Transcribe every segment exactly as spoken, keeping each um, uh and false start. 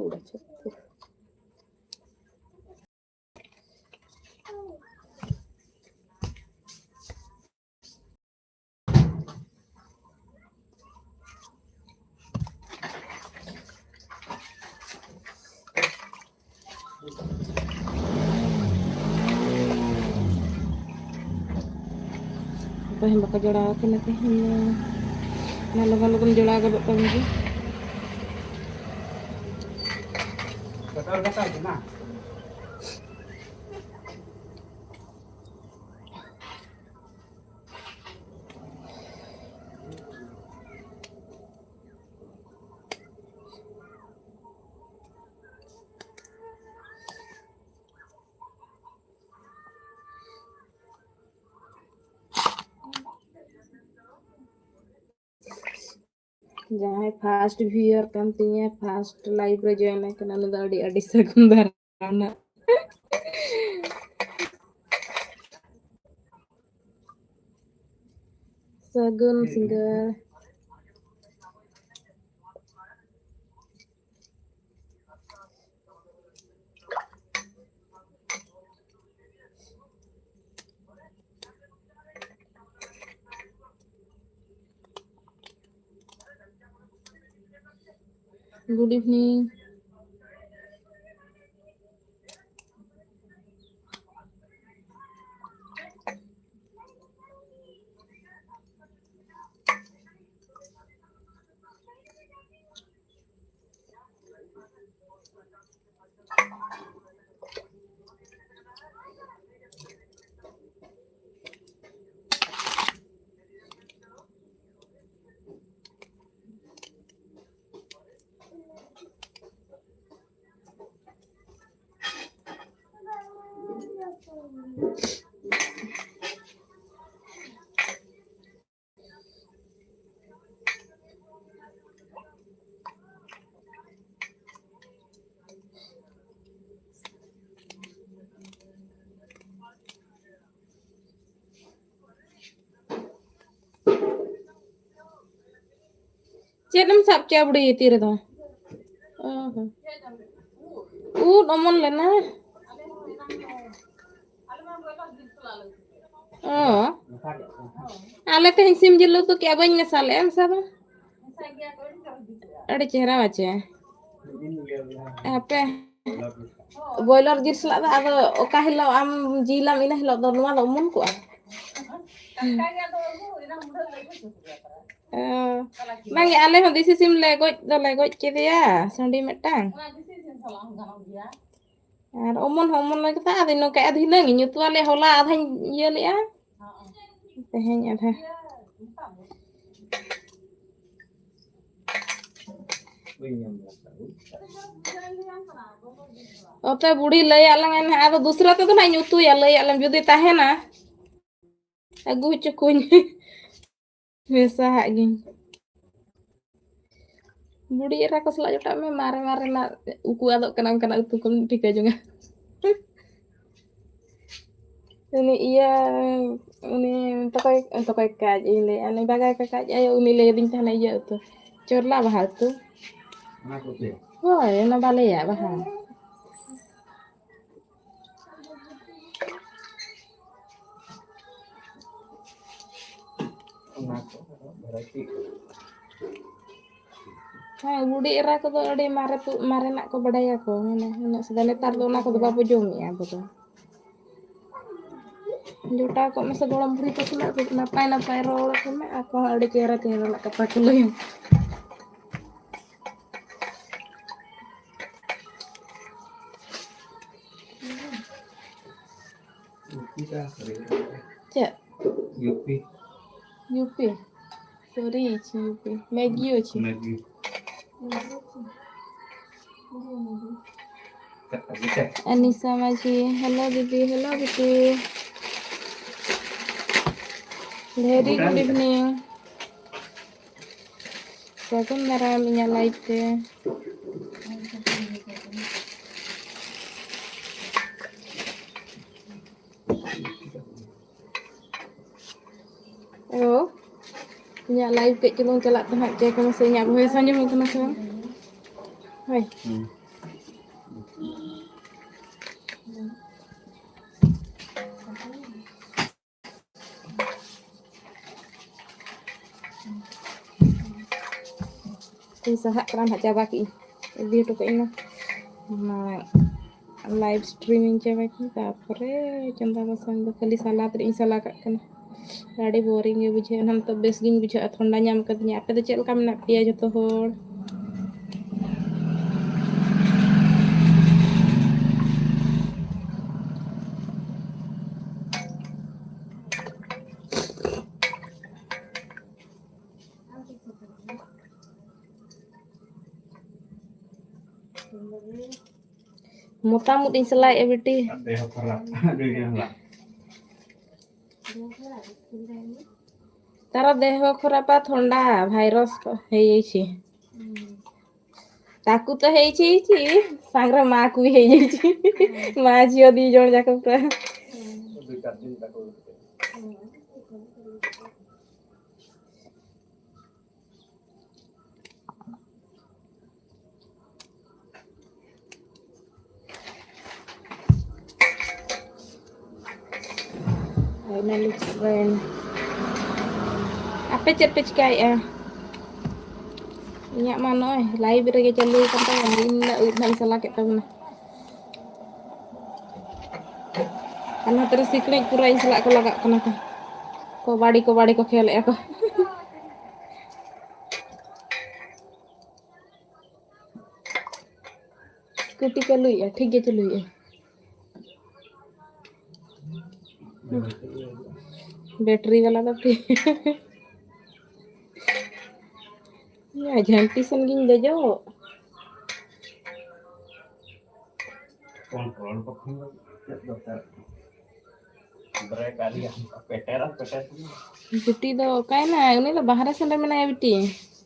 ᱩᱲᱟᱹ ᱪᱷᱟᱹᱛᱩ᱾ ᱚᱠᱚᱭ ᱦᱚᱸ ᱵᱟᱠᱚ ᱡᱚᱲᱟᱣ ᱟᱠᱟᱱᱟ ᱛᱮᱦᱮᱧ ᱫᱚ᱾ ᱚᱱᱟ ᱞᱚᱜᱚᱱ ᱞᱚᱜᱚᱱ ᱡᱚᱲᱟᱣ ᱜᱚᱫᱚᱜ ᱛᱟᱵᱚᱱ ᱜᱮ᱾ ᱡᱟᱦᱟᱸᱭ first viewer ᱠᱟᱱ ᱛᱤᱧᱟᱹ, first live ᱨᱮ join ᱟᱠᱟᱱᱟ, ᱩᱱᱤ ᱫᱚ ᱟᱹᱰᱤ, ᱟᱹᱰᱤ ᱥᱟᱹᱜᱩᱱ ᱫᱟᱨᱟᱢ ᱱᱟᱜ᱾ ᱥᱟᱹᱜᱩᱱ ᱥᱤᱸᱜᱟᱹᱲ᱾ Good evening. ᱪᱮᱫ ᱮᱢ ᱥᱟᱵ ᱠᱮᱭᱟ ᱵᱩᱰᱷᱤ ᱛᱤ ᱨᱮᱫᱚ? ᱚ ᱦᱚᱸ᱾ ᱩᱫ ᱚᱢᱚᱱ ᱞᱮᱱᱟ᱾ ᱚ᱾ ᱟᱞᱮ ᱛᱮᱦᱮᱧ ᱥᱤᱢ ᱡᱤᱞ ᱩᱛᱩ ᱠᱮᱜᱼᱟ, ᱵᱟᱹᱧ ᱢᱮᱥᱟ ᱞᱮᱜᱼᱟ, ᱢᱮᱥᱟ ᱫᱚ᱾ ᱟᱹᱰᱤ ᱪᱮᱦᱨᱟ ᱢᱟᱪᱮ᱾ ᱦᱟᱯᱮ᱾ ᱵᱚᱭᱞᱟᱨ ᱡᱤᱞ ᱥᱟᱞᱟᱜ ᱫᱚ ᱟᱫᱚ ᱚᱠᱟ ᱦᱤᱞᱳᱜ ᱟᱢ ᱡᱤᱞᱟᱢ, ᱤᱱᱟᱹ ᱦᱤᱞᱳᱜ ᱫᱚ ᱱᱚᱣᱟ ᱫᱚ ᱚᱢᱚᱱ ᱠᱚᱜᱼᱟ᱾ ᱚ, ᱵᱟᱝᱜᱮ, ᱟᱞᱮ ᱦᱚᱸ ᱫᱮᱥᱤ ᱥᱤᱢ ᱞᱮ ᱜᱚᱡ ᱫᱚᱞᱮ ᱜᱚᱡ ᱠᱮᱫᱮᱭᱟ ᱥᱟᱺᱰᱤ ᱢᱤᱫᱴᱟᱝ᱾ ᱟᱨ ᱚᱢᱚᱱ ᱦᱚᱸ ᱚᱢᱚᱱ ᱞᱮᱱ ᱠᱟᱛᱷᱟ, ᱟᱫᱚ ᱱᱚᱝᱠᱟ ᱟᱫᱚ ᱫᱷᱤᱱᱟᱹᱝ ᱤᱧ ᱩᱛᱩ ᱟᱞᱮ, ᱦᱚᱞᱟ ᱟᱫᱷᱟᱧ ᱤᱭᱟᱹ ᱞᱮᱜᱼᱟ, ᱛᱮᱦᱮᱧ ᱟᱫᱷᱟ᱾ ᱚᱛᱮ ᱵᱩᱲᱦᱤ ᱞᱟᱹᱭᱟᱫ ᱞᱟᱝᱟᱭ ᱱᱟᱦᱟᱜ, ᱟᱫᱚ ᱫᱩᱥᱨᱟ ᱛᱮᱫᱚ ᱱᱟᱦᱟᱜ ᱤᱧ ᱩᱛᱩᱭᱟ, ᱞᱟᱹᱭᱟᱫ ᱞᱟᱝ ᱡᱩᱫᱤ ᱛᱟᱦᱮᱱᱟ ᱟᱹᱜᱩ ᱦᱚᱪᱚ ᱠᱚᱣᱟᱧ᱾ ᱢᱮᱥᱟ ᱦᱟᱜ ᱜᱤᱧ᱾ ᱵᱩᱲᱦᱤ ᱮᱨᱟ ᱠᱚ ᱥᱟᱞᱟᱜ ᱡᱚᱴᱟᱜ ᱢᱮ, ᱢᱟᱨᱮ ᱢᱟᱨᱮᱱᱟᱜ ᱩᱠᱩ ᱟᱫᱚᱜ ᱠᱟᱱᱟ, ᱚᱱᱠᱟᱱᱟᱜ ᱩᱛᱩ ᱠᱚᱢ ᱴᱷᱤᱠᱟᱹ ᱡᱚᱝᱟ᱾ ᱩᱱᱤ ᱤᱭᱟᱹ, ᱩᱱᱤ ᱛᱚᱠᱚᱭ, ᱛᱚᱠᱚᱭ ᱠᱟᱡ ᱤᱧ ᱞᱟᱹᱭᱮᱫᱼᱟ, ᱩᱱᱤ ᱵᱟᱜᱟᱭ ᱠᱟᱠᱟᱡ ᱟᱭᱳ, ᱩᱱᱤ ᱞᱟᱹᱭ ᱟᱹᱫᱤᱧ ᱛᱟᱦᱮᱱᱟ ᱤᱭᱟᱹ ᱩᱛᱩ, ᱪᱚᱨᱞᱟ ᱵᱟᱦᱟ ᱩᱛᱩ᱾ ᱚᱱᱟ ᱠᱚ ᱪᱮᱫ? ᱦᱳᱭ, ᱚᱱᱟ ᱵᱟᱞᱮᱭᱟᱜ ᱵᱟᱦᱟ᱾ ᱚᱱᱟ ᱠᱚ ᱟᱨᱚ variety ᱠᱚ᱾ ᱦᱮᱸ, ᱵᱩᱰᱷᱤ ᱮᱨᱟ ᱠᱚᱫᱚ ᱟᱹᱰᱤ ᱢᱟᱨᱮ ᱠᱚ, ᱢᱟᱨᱮᱱᱟᱜ ᱠᱚ ᱵᱟᱰᱟᱭᱟᱠᱚ, ᱢᱟᱱᱮ ᱩᱱᱟᱹᱜ ᱥᱮᱫᱟᱭ᱾ ᱱᱮᱛᱟᱨ ᱫᱚ ᱚᱱᱟ ᱠᱚᱫᱚ ᱵᱟᱵᱚ ᱡᱚᱢᱮᱜᱼᱟ ᱟᱵᱚ ᱫᱚ᱾ ᱡᱚᱴᱟᱣ ᱠᱚᱜ ᱢᱮᱥᱮ ᱜᱚᱲᱚᱢ ᱵᱩᱲᱦᱤ ᱠᱚ ᱥᱟᱞᱟᱜ, ᱱᱟᱯᱟᱭ ᱱᱟᱯᱟᱭ ᱨᱚᱲ ᱟᱠᱚ ᱢᱮ, ᱟᱠᱚ ᱦᱚᱸ ᱟᱹᱰᱤ ᱪᱮᱦᱨᱟ ᱪᱮᱦᱨᱟ ᱨᱮᱱᱟᱜ ᱠᱟᱛᱷᱟ ᱠᱚ ᱞᱟᱹᱭᱟ᱾ ᱪᱮᱫ? ᱭᱩᱯᱤ᱾ ᱭᱩᱯᱤ? ᱥᱚᱨᱤ, ᱭᱩᱯᱤ᱾ ᱢᱮᱜᱤ ᱚᱪᱷᱤ᱾ ᱢᱮᱜᱤ᱾ ᱟᱱᱤᱥᱟ ᱢᱟᱹᱡᱷᱤ, hello ᱫᱤᱫᱤ, hello ᱵᱤᱴᱤ᱾ Very good evening. ᱥᱟᱹᱜᱩᱱ ᱫᱟᱨᱟᱢ ᱤᱧᱟᱹᱜ live ᱛᱮ᱾ ᱚ, ᱤᱧᱟᱹᱜ live ᱠᱟᱹᱡ ᱪᱩᱞᱩᱝ ᱪᱟᱞᱟᱜ ᱛᱮ ᱦᱟᱸᱜ, check ᱢᱮᱥᱮ ᱤᱧᱟᱹᱜ voice ᱟᱸᱡᱚᱢᱚᱜ ᱠᱟᱱᱟ ᱥᱮ ᱵᱟᱝ? ᱦᱳᱭ᱾ ᱛᱤᱧ ᱥᱟᱦᱟᱜ ᱠᱟᱱᱟ ᱱᱟᱦᱟᱜ, ᱪᱟᱵᱟ ᱠᱮᱜ ᱟᱹᱧ, ᱤᱫᱤ ᱦᱚᱴᱚ ᱠᱟᱜ ᱟᱹᱧ ᱢᱟ᱾ ᱚᱱᱟ live streaming ᱪᱟᱵᱟ ᱠᱮᱜ ᱟᱹᱧ, ᱛᱟᱨᱯᱚᱨᱮ ᱪᱚᱸᱫᱟ ᱵᱟᱥᱟᱝ ᱫᱚ ᱠᱷᱟᱹᱞᱤ ᱥᱟᱞᱟ ᱛᱮᱫ ᱤᱧ ᱥᱟᱞᱟ ᱠᱟᱜ ᱠᱟᱱᱟ᱾ ᱟᱹᱰᱤ boring ᱜᱮ ᱵᱩᱡᱷᱟᱹᱜᱼᱟ, ᱱᱤᱛᱚᱜ ᱵᱮᱥ ᱜᱤᱧ ᱵᱩᱡᱷᱟᱹᱜᱼᱟ, ᱴᱷᱟᱱᱰᱟ ᱧᱟᱢ ᱠᱟᱫᱤᱧᱟ᱾ ᱟᱯᱮ ᱫᱚ ᱪᱮᱫ ᱞᱮᱠᱟ ᱢᱮᱱᱟᱜ ᱯᱮᱭᱟ ᱡᱚᱛᱚ ᱦᱚᱲ? ᱢᱚᱛᱟᱢ ᱩᱫ ᱤᱧ ᱥᱟᱞᱟᱭᱮᱫᱼᱟ ᱵᱤᱴᱤ᱾ ᱟᱨ ᱫᱮᱦᱚ ᱠᱷᱟᱨᱟᱯ᱾ ᱟᱹᱰᱤ ᱜᱮ ᱦᱟᱞᱟ᱾ ତାର ଦେହ ଖରାପ, ଥଣ୍ଡା ଭାଇରସ ହେଇଯାଇଛି। ତାକୁ ତ ହେଇଛି ହେଇଛି, ସାଙ୍ଗରେ ମାଆକୁ ବି ହେଇଯାଇଛି। ମା ଝିଅ ଦି ଜଣ ଯାକ ପୁରା। ᱟᱯᱮ ᱪᱮᱫ ᱯᱮ ᱪᱤᱠᱟᱹᱭᱮᱫᱼᱟ? ᱤᱧᱟᱹᱜ ᱢᱟ ᱱᱚᱜᱼᱚᱭ live ᱨᱮᱜᱮ ᱪᱟᱹᱞᱩ ᱟᱠᱟᱱ ᱛᱟᱵᱚᱱᱟ, ᱤᱧ ᱩᱱᱟᱹᱜ ᱩᱫ ᱱᱟᱜ ᱤᱧ ᱥᱟᱞᱟ ᱠᱮᱫ ᱛᱟᱵᱚᱱᱟ᱾ ᱟᱨ ᱱᱚᱛᱮ ᱨᱮ ᱥᱤᱠᱲᱤᱡ ᱯᱩᱨᱟᱹ ᱤᱧ ᱥᱟᱞᱟᱜ ᱠᱚ ᱞᱟᱜᱟᱜ ᱠᱟᱱᱟ ᱠᱚ, ᱠᱚᱵᱟᱰᱤ ᱠᱚᱵᱟᱰᱤ ᱠᱚ ᱠᱷᱮᱞᱮᱫᱼᱟ ᱠᱚ᱾ ᱥᱠᱩᱴᱤ ᱪᱟᱹᱞᱩᱭᱮᱫᱼᱟ, ᱴᱷᱤᱠ ᱜᱮ ᱪᱟᱹᱞᱩᱭᱮᱫᱼᱟ᱾ ᱵᱮᱴᱨᱤ ᱵᱟᱞᱟ ᱫᱚ ᱴᱷᱤᱠ᱾ ᱡᱷᱟᱹᱱᱴᱤ ᱥᱮᱱ ᱜᱤᱧ ᱫᱮᱡᱚᱜ᱾ ᱠᱚᱱᱴᱨᱳᱞ ᱠᱚ ᱠᱷᱚᱱ ᱫᱚ ᱪᱮᱫ ᱫᱚᱨᱠᱟᱨ? ᱵᱨᱮᱠ ᱟᱹᱰᱤ ᱟᱢ ᱯᱮᱴᱮᱨ ᱟᱨ ᱯᱮᱴᱮᱨ᱾ ᱵᱤᱴᱤ ᱫᱚ ᱚᱠᱟᱭᱮᱱᱟᱭ? ᱩᱱᱤ ᱫᱚ ᱵᱟᱦᱨᱮ ᱥᱮᱱ ᱨᱮ ᱢᱮᱱᱟᱭᱟ ᱵᱤᱴᱤ,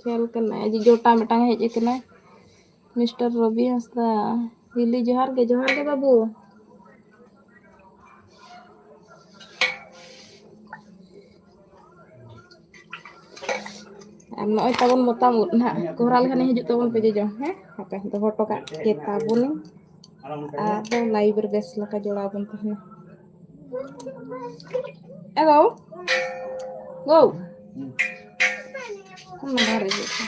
ᱠᱷᱮᱞ ᱠᱟᱱᱟᱭ᱾ ᱟᱡ ᱡᱚᱴᱟ ᱢᱤᱫᱴᱟᱝ ᱦᱮᱡ ᱟᱠᱟᱱᱟᱭ, ᱢᱤᱥᱴᱟᱨ ᱨᱚᱵᱤ ᱦᱟᱸᱥᱫᱟ᱾ ᱦᱤᱞᱤ, ᱡᱚᱦᱟᱨ ᱜᱮ, ᱡᱚᱦᱟᱨ ᱜᱮ ᱵᱟᱹᱵᱩ᱾ ᱟᱨ ᱱᱚᱜᱼᱚᱭ ᱛᱟᱵᱚᱱ ᱢᱚᱛᱟᱢ ᱩᱫ ᱱᱟᱦᱟᱜ ᱠᱚᱨᱟᱣ ᱞᱮᱠᱷᱟᱱ ᱦᱤᱡᱩᱜ ᱛᱟᱵᱚᱱ ᱯᱮ ᱡᱚᱡᱚᱢ, ᱦᱮᱸ? ᱦᱟᱯᱮ ᱫᱚᱦᱚ ᱦᱚᱴᱚ ᱠᱟᱜ ᱜᱮ ᱛᱟᱵᱚᱱᱤᱧ᱾ ᱟᱨ ᱞᱟᱭᱤᱵᱷ ᱨᱮ ᱵᱮᱥ ᱞᱮᱠᱟ ᱡᱚᱲᱟᱣ ᱵᱚᱱ ᱛᱟᱦᱮᱱᱟ᱾ ᱮ ᱜᱳ, ᱜᱳ᱾ ᱚᱱᱟ ᱵᱟᱦᱨᱮ ᱤᱭᱟᱹ ᱠᱚ᱾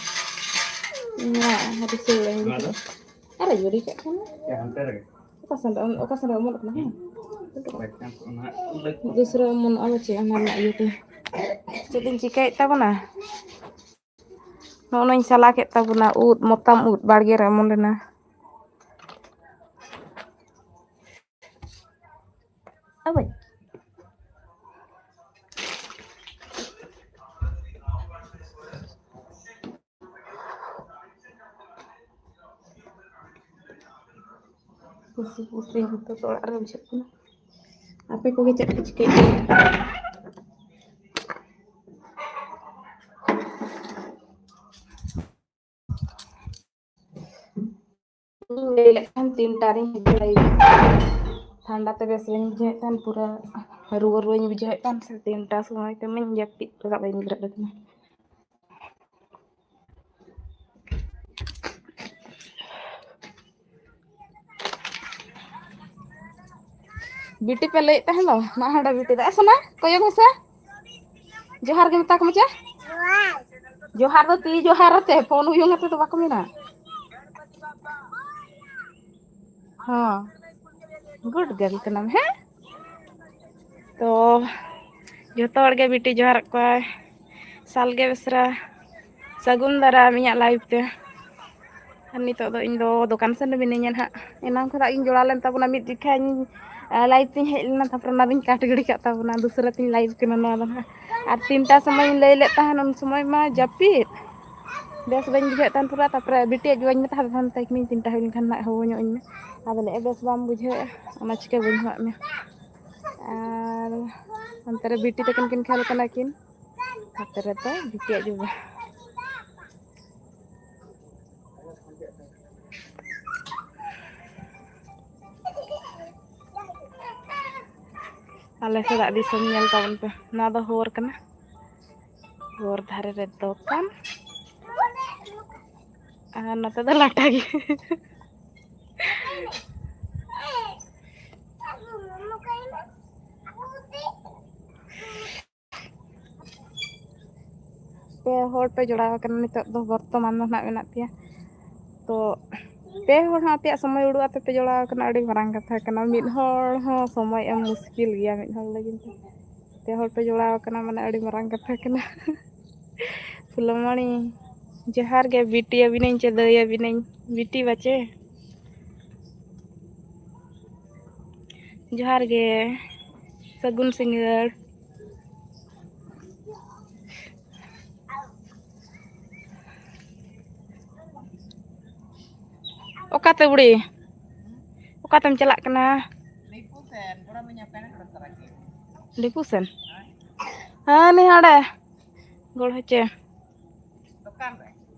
ᱱᱚᱣᱟ ᱦᱟᱹᱴᱤᱧ ᱥᱮᱫ ᱨᱮ ᱤᱧ ᱫᱚᱦᱚ᱾ ᱟᱨ ᱟᱹᱭᱩᱨᱤ ᱠᱟᱜ ᱠᱷᱟᱱ᱾ ᱚᱠᱟ ᱥᱮᱱ ᱨᱮ, ᱚᱠᱟ ᱥᱮᱱ ᱨᱮ ᱚᱢᱚᱱᱚᱜ ᱠᱟᱱᱟ, ᱦᱮᱸ? ᱫᱩᱥᱨᱟᱹ ᱚᱢᱚᱱᱚᱜᱼᱟ, ᱵᱟᱪᱮ, ᱚᱱᱟ ᱨᱮᱱᱟᱜ ᱤᱭᱟᱹᱛᱮ᱾ ᱪᱮᱫ ᱤᱧ ᱪᱤᱠᱟᱹᱭᱮᱫ ᱛᱟᱵᱚᱱᱟ? ᱱᱚᱜᱼᱚ ᱱᱚᱧ ᱥᱟᱞᱟ ᱠᱮᱫ ᱛᱟᱵᱚᱱᱟ, ᱩᱫ, ᱢᱚᱛᱟᱢ ᱩᱫ ᱵᱟᱲᱜᱮ ᱨᱮ ᱚᱢᱚᱱ ᱞᱮᱱᱟ᱾ ᱟᱵᱟᱡ᱾ ᱠᱩᱥᱤ ᱠᱩᱥᱤ ᱱᱤᱛᱚᱜ ᱫᱚ ᱚᱲᱟᱜ ᱨᱮ ᱵᱩᱡᱷᱟᱹᱜ ᱠᱟᱱᱟ᱾ ᱟᱯᱮ ᱠᱚᱜᱮ ᱪᱮᱫ ᱯᱮ ᱪᱤᱠᱟᱹᱭᱮᱫ ᱠᱟᱱᱟ? ᱤᱧ ᱞᱟᱹᱭ ᱞᱮᱠᱷᱟᱱ ᱛᱤᱱᱴᱟ ᱨᱤᱧ ᱦᱤᱡᱩᱜᱼᱟ ᱞᱟᱹᱭ᱾ ᱴᱷᱟᱱᱰᱟ ᱛᱮ ᱵᱮᱥ ᱵᱟᱹᱧ ᱵᱩᱡᱷᱟᱹᱣᱮᱫ ᱛᱟᱦᱮᱱ, ᱯᱩᱨᱟᱹ ᱨᱩᱣᱟᱹ ᱨᱩᱣᱟᱹᱧ ᱵᱩᱡᱷᱟᱹᱣᱮᱫ ᱛᱟᱦᱮᱱ ᱥᱮ, ᱛᱤᱱᱴᱟ ᱥᱚᱢᱚᱭ ᱛᱮᱢᱟᱧ ᱡᱟᱹᱯᱤᱫ ᱨᱟᱠᱟᱵ ᱵᱟᱹᱧ ᱵᱮᱨᱮᱫ ᱟᱠᱟᱱᱟ᱾ ᱵᱤᱴᱤ ᱯᱮ ᱞᱟᱹᱭᱮᱫ ᱛᱟᱦᱮᱸ ᱫᱚ, ᱢᱟ ᱦᱟᱸᱰᱮ ᱵᱤᱴᱤ ᱫᱚ᱾ ᱮ ᱥᱳᱱᱟ, ᱠᱚᱭᱚᱜ ᱢᱮᱥᱮ᱾ ᱡᱚᱦᱟᱨ ᱜᱮ ᱢᱮᱛᱟ ᱠᱚ ᱢᱮᱥᱮ᱾ ᱡᱚᱦᱟᱨ ᱫᱚ ᱛᱤ ᱡᱚᱦᱟᱨ ᱟᱛᱮ, ᱯᱷᱳᱱ ᱩᱭᱩᱝ ᱟᱛᱮ ᱫᱚ ᱵᱟᱠᱚ ᱢᱮᱱᱟ᱾ ᱦᱚᱸ, ᱜᱩᱰ ᱜᱟᱨᱞ ᱠᱟᱱᱟᱢ, ᱦᱮᱸ? ᱛᱚ, ᱡᱚᱛᱚ ᱦᱚᱲ ᱜᱮ ᱵᱤᱴᱤ ᱡᱚᱦᱟᱨᱟᱜ ᱠᱚᱣᱟᱭ᱾ ᱥᱟᱞᱜᱮ ᱵᱮᱥᱨᱟ, ᱥᱟᱹᱜᱩᱱ ᱫᱟᱨᱟᱢ ᱤᱧᱟᱹᱜ ᱞᱟᱭᱤᱯᱷ ᱛᱮ᱾ ᱟᱨ ᱱᱤᱛᱚᱜ ᱫᱚ ᱤᱧ ᱫᱚ ᱫᱚᱠᱟᱱ ᱥᱮᱱ ᱨᱮ ᱢᱤᱱᱟᱹᱧᱟ ᱱᱟᱦᱟᱜ᱾ ᱮᱱᱟᱝ ᱠᱷᱚᱱᱟᱜ ᱜᱤᱧ ᱡᱚᱲᱟᱣ ᱞᱮᱱ ᱛᱟᱵᱚᱱᱟ, ᱢᱤᱫ ᱡᱚᱠᱷᱟᱧ, ᱟ, ᱞᱟᱭᱤᱵᱷ ᱛᱤᱧ ᱦᱮᱡ ᱞᱮᱱᱟ, ᱛᱟᱨᱯᱚᱨᱮ ᱚᱱᱟ ᱫᱚᱧ ᱠᱟᱴ ᱜᱤᱰᱤ ᱠᱟᱜ ᱛᱟᱵᱚᱱᱟ᱾ ᱫᱚᱥᱨᱟ ᱛᱤᱧ ᱞᱟᱭᱤᱵᱷ ᱠᱟᱱᱟ ᱱᱚᱣᱟ ᱫᱚ ᱱᱟᱦᱟᱜ᱾ ᱟᱨ ᱛᱤᱱᱴᱟ ᱥᱚᱢᱚᱭᱤᱧ ᱞᱟᱹᱭ ᱞᱮᱫ ᱛᱟᱦᱮᱱ, ᱩᱱ ᱥᱚᱢᱚᱭ ᱢᱟ ᱡᱟᱹᱯᱤᱫ, ᱵᱮᱥ ᱵᱟᱹᱧ ᱵᱩᱡᱷᱟᱹᱣᱮᱫ ᱛᱟᱦᱮᱱ ᱯᱩᱨᱟᱹ᱾ ᱛᱟᱨᱯᱚᱨᱮ ᱵᱤᱴᱤᱭᱟᱜ ᱡᱚᱜᱟᱧ ᱢᱮᱛᱟ ᱫᱮ ᱛᱟᱦᱮᱱ, ᱛᱤᱠᱤᱱ ᱛᱤᱱᱴᱟ ᱦᱩᱭ ᱞᱮᱱᱠᱷᱟᱱ ᱱᱟᱦᱟᱜ ᱦᱚᱦᱚ ᱧᱚᱜ ᱟᱹᱧ ᱢᱮ᱾ ᱟᱫᱚ ᱞᱟᱹᱭᱮᱫᱼᱟ, ᱵᱮᱥ ᱵᱟᱢ ᱵᱩᱡᱷᱟᱹᱣᱮᱫᱼᱟ, ᱚᱱᱟ ᱪᱤᱠᱟᱹ ᱵᱟᱹᱧ ᱦᱚᱦᱚᱣᱟᱜ ᱢᱮᱭᱟ᱾ ᱟᱨ ᱚᱱᱛᱮ ᱨᱮ ᱵᱤᱴᱤ ᱛᱟᱹᱠᱤᱱ ᱠᱤᱱ ᱠᱷᱮᱞ ᱠᱟᱱᱟ ᱠᱤᱱ, ᱦᱟᱱᱛᱮ ᱨᱮᱫᱚ ᱵᱤᱴᱤᱭᱟᱜ ᱡᱚᱜᱟ᱾ ᱟᱞᱮ ᱥᱮᱫᱟᱜ ᱫᱤᱥᱚᱢ ᱧᱮᱞ ᱛᱟᱵᱚᱱ ᱯᱮ, ᱱᱚᱣᱟ ᱫᱚ ᱦᱚᱨ ᱠᱟᱱᱟ᱾ ᱦᱚᱨ ᱫᱷᱟᱨᱮ ᱨᱮ ᱫᱚᱠᱟᱱ, ᱟᱨ ᱱᱚᱛᱮ ᱫᱚ ᱞᱟᱴᱟ ᱜᱮ᱾ ᱯᱮ ᱦᱚᱲ ᱯᱮ ᱡᱚᱲᱟᱣ ᱟᱠᱟᱱᱟ ᱱᱤᱛᱚᱜ ᱫᱚ, ᱵᱚᱨᱛᱚᱢᱟᱱ ᱫᱚ ᱱᱟᱦᱟᱜ ᱢᱮᱱᱟᱜ ᱯᱮᱭᱟ᱾ ᱛᱚ ᱯᱮ ᱦᱚᱲ ᱦᱚᱸ ᱟᱯᱮᱭᱟᱜ ᱥᱚᱢᱚᱭ ᱩᱰᱩᱠ ᱟᱛᱮ ᱯᱮ ᱡᱚᱲᱟᱣ ᱟᱠᱟᱱᱟ, ᱟᱹᱰᱤ ᱢᱟᱨᱟᱝ ᱠᱟᱛᱷᱟ ᱠᱟᱱᱟ᱾ ᱢᱤᱫ ᱦᱚᱲ ᱦᱚᱸ ᱥᱚᱢᱚᱭ ᱮᱢ ᱢᱩᱥᱠᱤᱞ ᱜᱮᱭᱟ ᱢᱤᱫ ᱦᱚᱲ ᱞᱟᱹᱜᱤᱫ ᱛᱮ᱾ ᱯᱮ ᱦᱚᱲ ᱯᱮ ᱡᱚᱲᱟᱣ ᱟᱠᱟᱱᱟ, ᱢᱟᱱᱮ ᱟᱹᱰᱤ ᱢᱟᱨᱟᱝ ᱠᱟᱛᱷᱟ ᱠᱟᱱᱟ᱾ ᱯᱷᱩᱞᱚᱢᱚᱬᱤ, ᱡᱚᱦᱟᱨ ᱜᱮ ᱵᱤᱴᱤ, ᱟᱹᱵᱤᱱᱟᱹᱧ ᱪᱮ ᱫᱟᱹᱭ ᱟᱹᱵᱤᱱᱟᱹᱧ, ᱵᱤᱴᱤ ᱵᱟᱪᱮ? ᱡᱚᱦᱟᱨ ᱜᱮ, ᱥᱟᱹᱜᱩᱱ ᱥᱤᱸᱜᱟᱹᱲ᱾ ᱚᱠᱟᱛᱮ ᱵᱩᱲᱤ? ᱚᱠᱟᱛᱮᱢ ᱪᱟᱞᱟᱜ ᱠᱟᱱᱟ? ᱫᱤᱯᱩ ᱥᱮᱱ᱾ ᱦᱮᱸ, ᱱᱤ ᱦᱟᱸᱰᱮ ᱜᱚᱲ ᱦᱚᱪᱚ᱾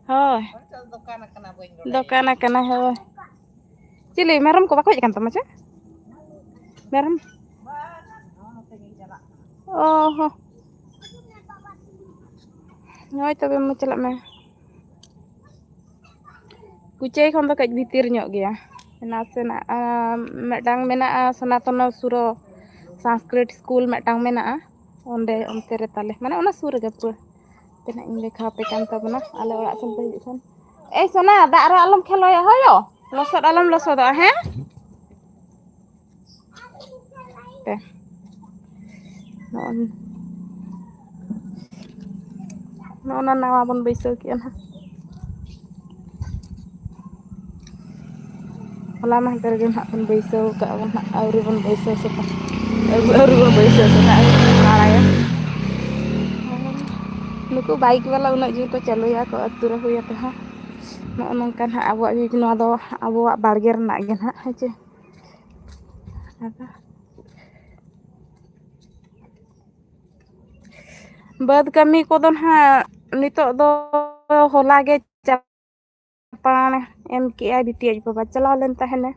ᱦᱳᱭ᱾ ᱫᱚᱠᱟᱱ ᱟᱠᱟᱱᱟ, ᱦᱳᱭ᱾ ᱪᱤᱞᱤ ᱢᱮᱨᱚᱢ ᱠᱚ ᱵᱟᱠᱚ ᱦᱮᱡ ᱟᱠᱟᱱ ᱛᱟᱢᱟ ᱪᱮ? ᱢᱮᱨᱚᱢ? ᱚ ᱦᱚᱸ᱾ ᱦᱳᱭ ᱛᱚᱵᱮ ᱢᱟ ᱪᱟᱞᱟᱜ ᱢᱮ᱾ ᱠᱩᱪᱟᱹᱭ ᱠᱷᱚᱱ ᱫᱚ ᱠᱟᱹᱡ ᱵᱷᱤᱛᱤᱨ ᱧᱚᱜ ᱜᱮᱭᱟ᱾ ᱱᱟᱥᱮᱱᱟᱜ, ᱟᱸ, ᱢᱤᱫᱴᱟᱝ ᱢᱮᱱᱟᱜᱼᱟ ᱥᱚᱱᱟᱛᱚᱱᱚ ᱥᱩᱨᱚ ᱥᱚᱝᱥᱠᱨᱤᱛ ᱥᱠᱩᱞ ᱢᱤᱫᱴᱟᱝ ᱢᱮᱱᱟᱜᱼᱟ᱾ ᱚᱸᱰᱮ ᱚᱱᱛᱮ ᱨᱮ ᱛᱟᱞᱮ, ᱢᱟᱱᱮ ᱚᱱᱟ ᱥᱩᱨ ᱨᱮᱜᱮ ᱯᱩᱨᱟᱹ᱾ ᱛᱤᱱᱟᱹᱜ ᱤᱧ ᱫᱮᱠᱷᱟᱣ ᱟᱯᱮ ᱠᱟᱱ ᱛᱟᱵᱚᱱᱟ ᱟᱞᱮ ᱚᱲᱟᱜ ᱥᱮᱱ ᱯᱮ ᱦᱤᱡᱩᱜ ᱠᱷᱟᱱ᱾ ᱮᱭ ᱥᱳᱱᱟ, ᱫᱟᱜ ᱨᱮ ᱟᱞᱚᱢ ᱠᱷᱮᱞᱚᱭᱟ, ᱦᱳᱭᱳ? ᱞᱚᱥᱚᱫ ᱟᱞᱚᱢ ᱞᱚᱥᱚᱫᱚᱜᱼᱟ, ᱦᱮᱸ? ᱯᱮ᱾ ᱱᱚᱜᱼᱚ ᱱᱚᱜᱼᱚ ᱱᱟ ᱱᱟᱣᱟ ᱵᱚᱱ ᱵᱟᱹᱭᱥᱟᱹᱣ ᱠᱮᱜᱼᱟ ᱱᱟᱦᱟᱜ᱾ ᱦᱚᱞᱟ ᱢᱟᱦᱫᱮᱨ ᱜᱮ ᱱᱟᱦᱟᱜ ᱵᱚᱱ ᱵᱟᱹᱭᱥᱟᱹᱣ ᱠᱟᱜᱼᱟ ᱵᱚᱱ ᱱᱟᱦᱟᱜ, ᱟᱹᱣᱨᱤ ᱵᱚᱱ ᱵᱟᱹᱭᱥᱟᱹᱣ ᱥᱟᱹᱛᱟ᱾ ᱟᱹᱣᱨᱤ, ᱟᱹᱣᱨᱤ ᱵᱚᱱ ᱵᱟᱹᱭᱥᱟᱹᱣ ᱥᱟᱹᱛᱟ, ᱟᱹᱣᱨᱤ ᱵᱚᱱ ᱟᱲᱟᱭᱟ᱾ ᱱᱩᱠᱩ ᱵᱟᱭᱤᱠ ᱵᱟᱞᱟ ᱩᱱᱟᱹᱜ ᱡᱳᱨ ᱠᱚ ᱪᱟᱹᱞᱩᱭᱟ ᱠᱚ ᱟᱹᱛᱩ ᱨᱮ ᱦᱩᱭ ᱟᱯᱮ ᱦᱚᱸ᱾ ᱱᱚᱜᱼᱚ ᱱᱚᱝᱠᱟ ᱱᱟᱦᱟᱜ ᱟᱵᱚᱣᱟᱜ ᱵᱤᱨ, ᱱᱚᱣᱟ ᱫᱚ ᱟᱵᱚᱣᱟᱜ ᱵᱟᱲᱜᱮ ᱨᱮᱱᱟᱜ ᱜᱮ ᱱᱟᱦᱟᱜ, ᱦᱮᱸ ᱪᱮ? ᱟᱫᱚ ᱵᱟᱹᱫᱽ ᱠᱟᱹᱢᱤ ᱠᱚᱫᱚ ᱱᱟᱦᱟᱜ ᱱᱤᱛᱚᱜ ᱫᱚ ᱦᱚᱞᱟ ᱜᱮ ᱪᱟᱯᱟᱲ ᱮᱢ ᱠᱮᱜᱼᱟᱭ ᱵᱤᱴᱤ ᱟᱡ ᱵᱟᱵᱟ, ᱪᱟᱞᱟᱣ ᱞᱮᱱ ᱛᱟᱦᱮᱱᱮ᱾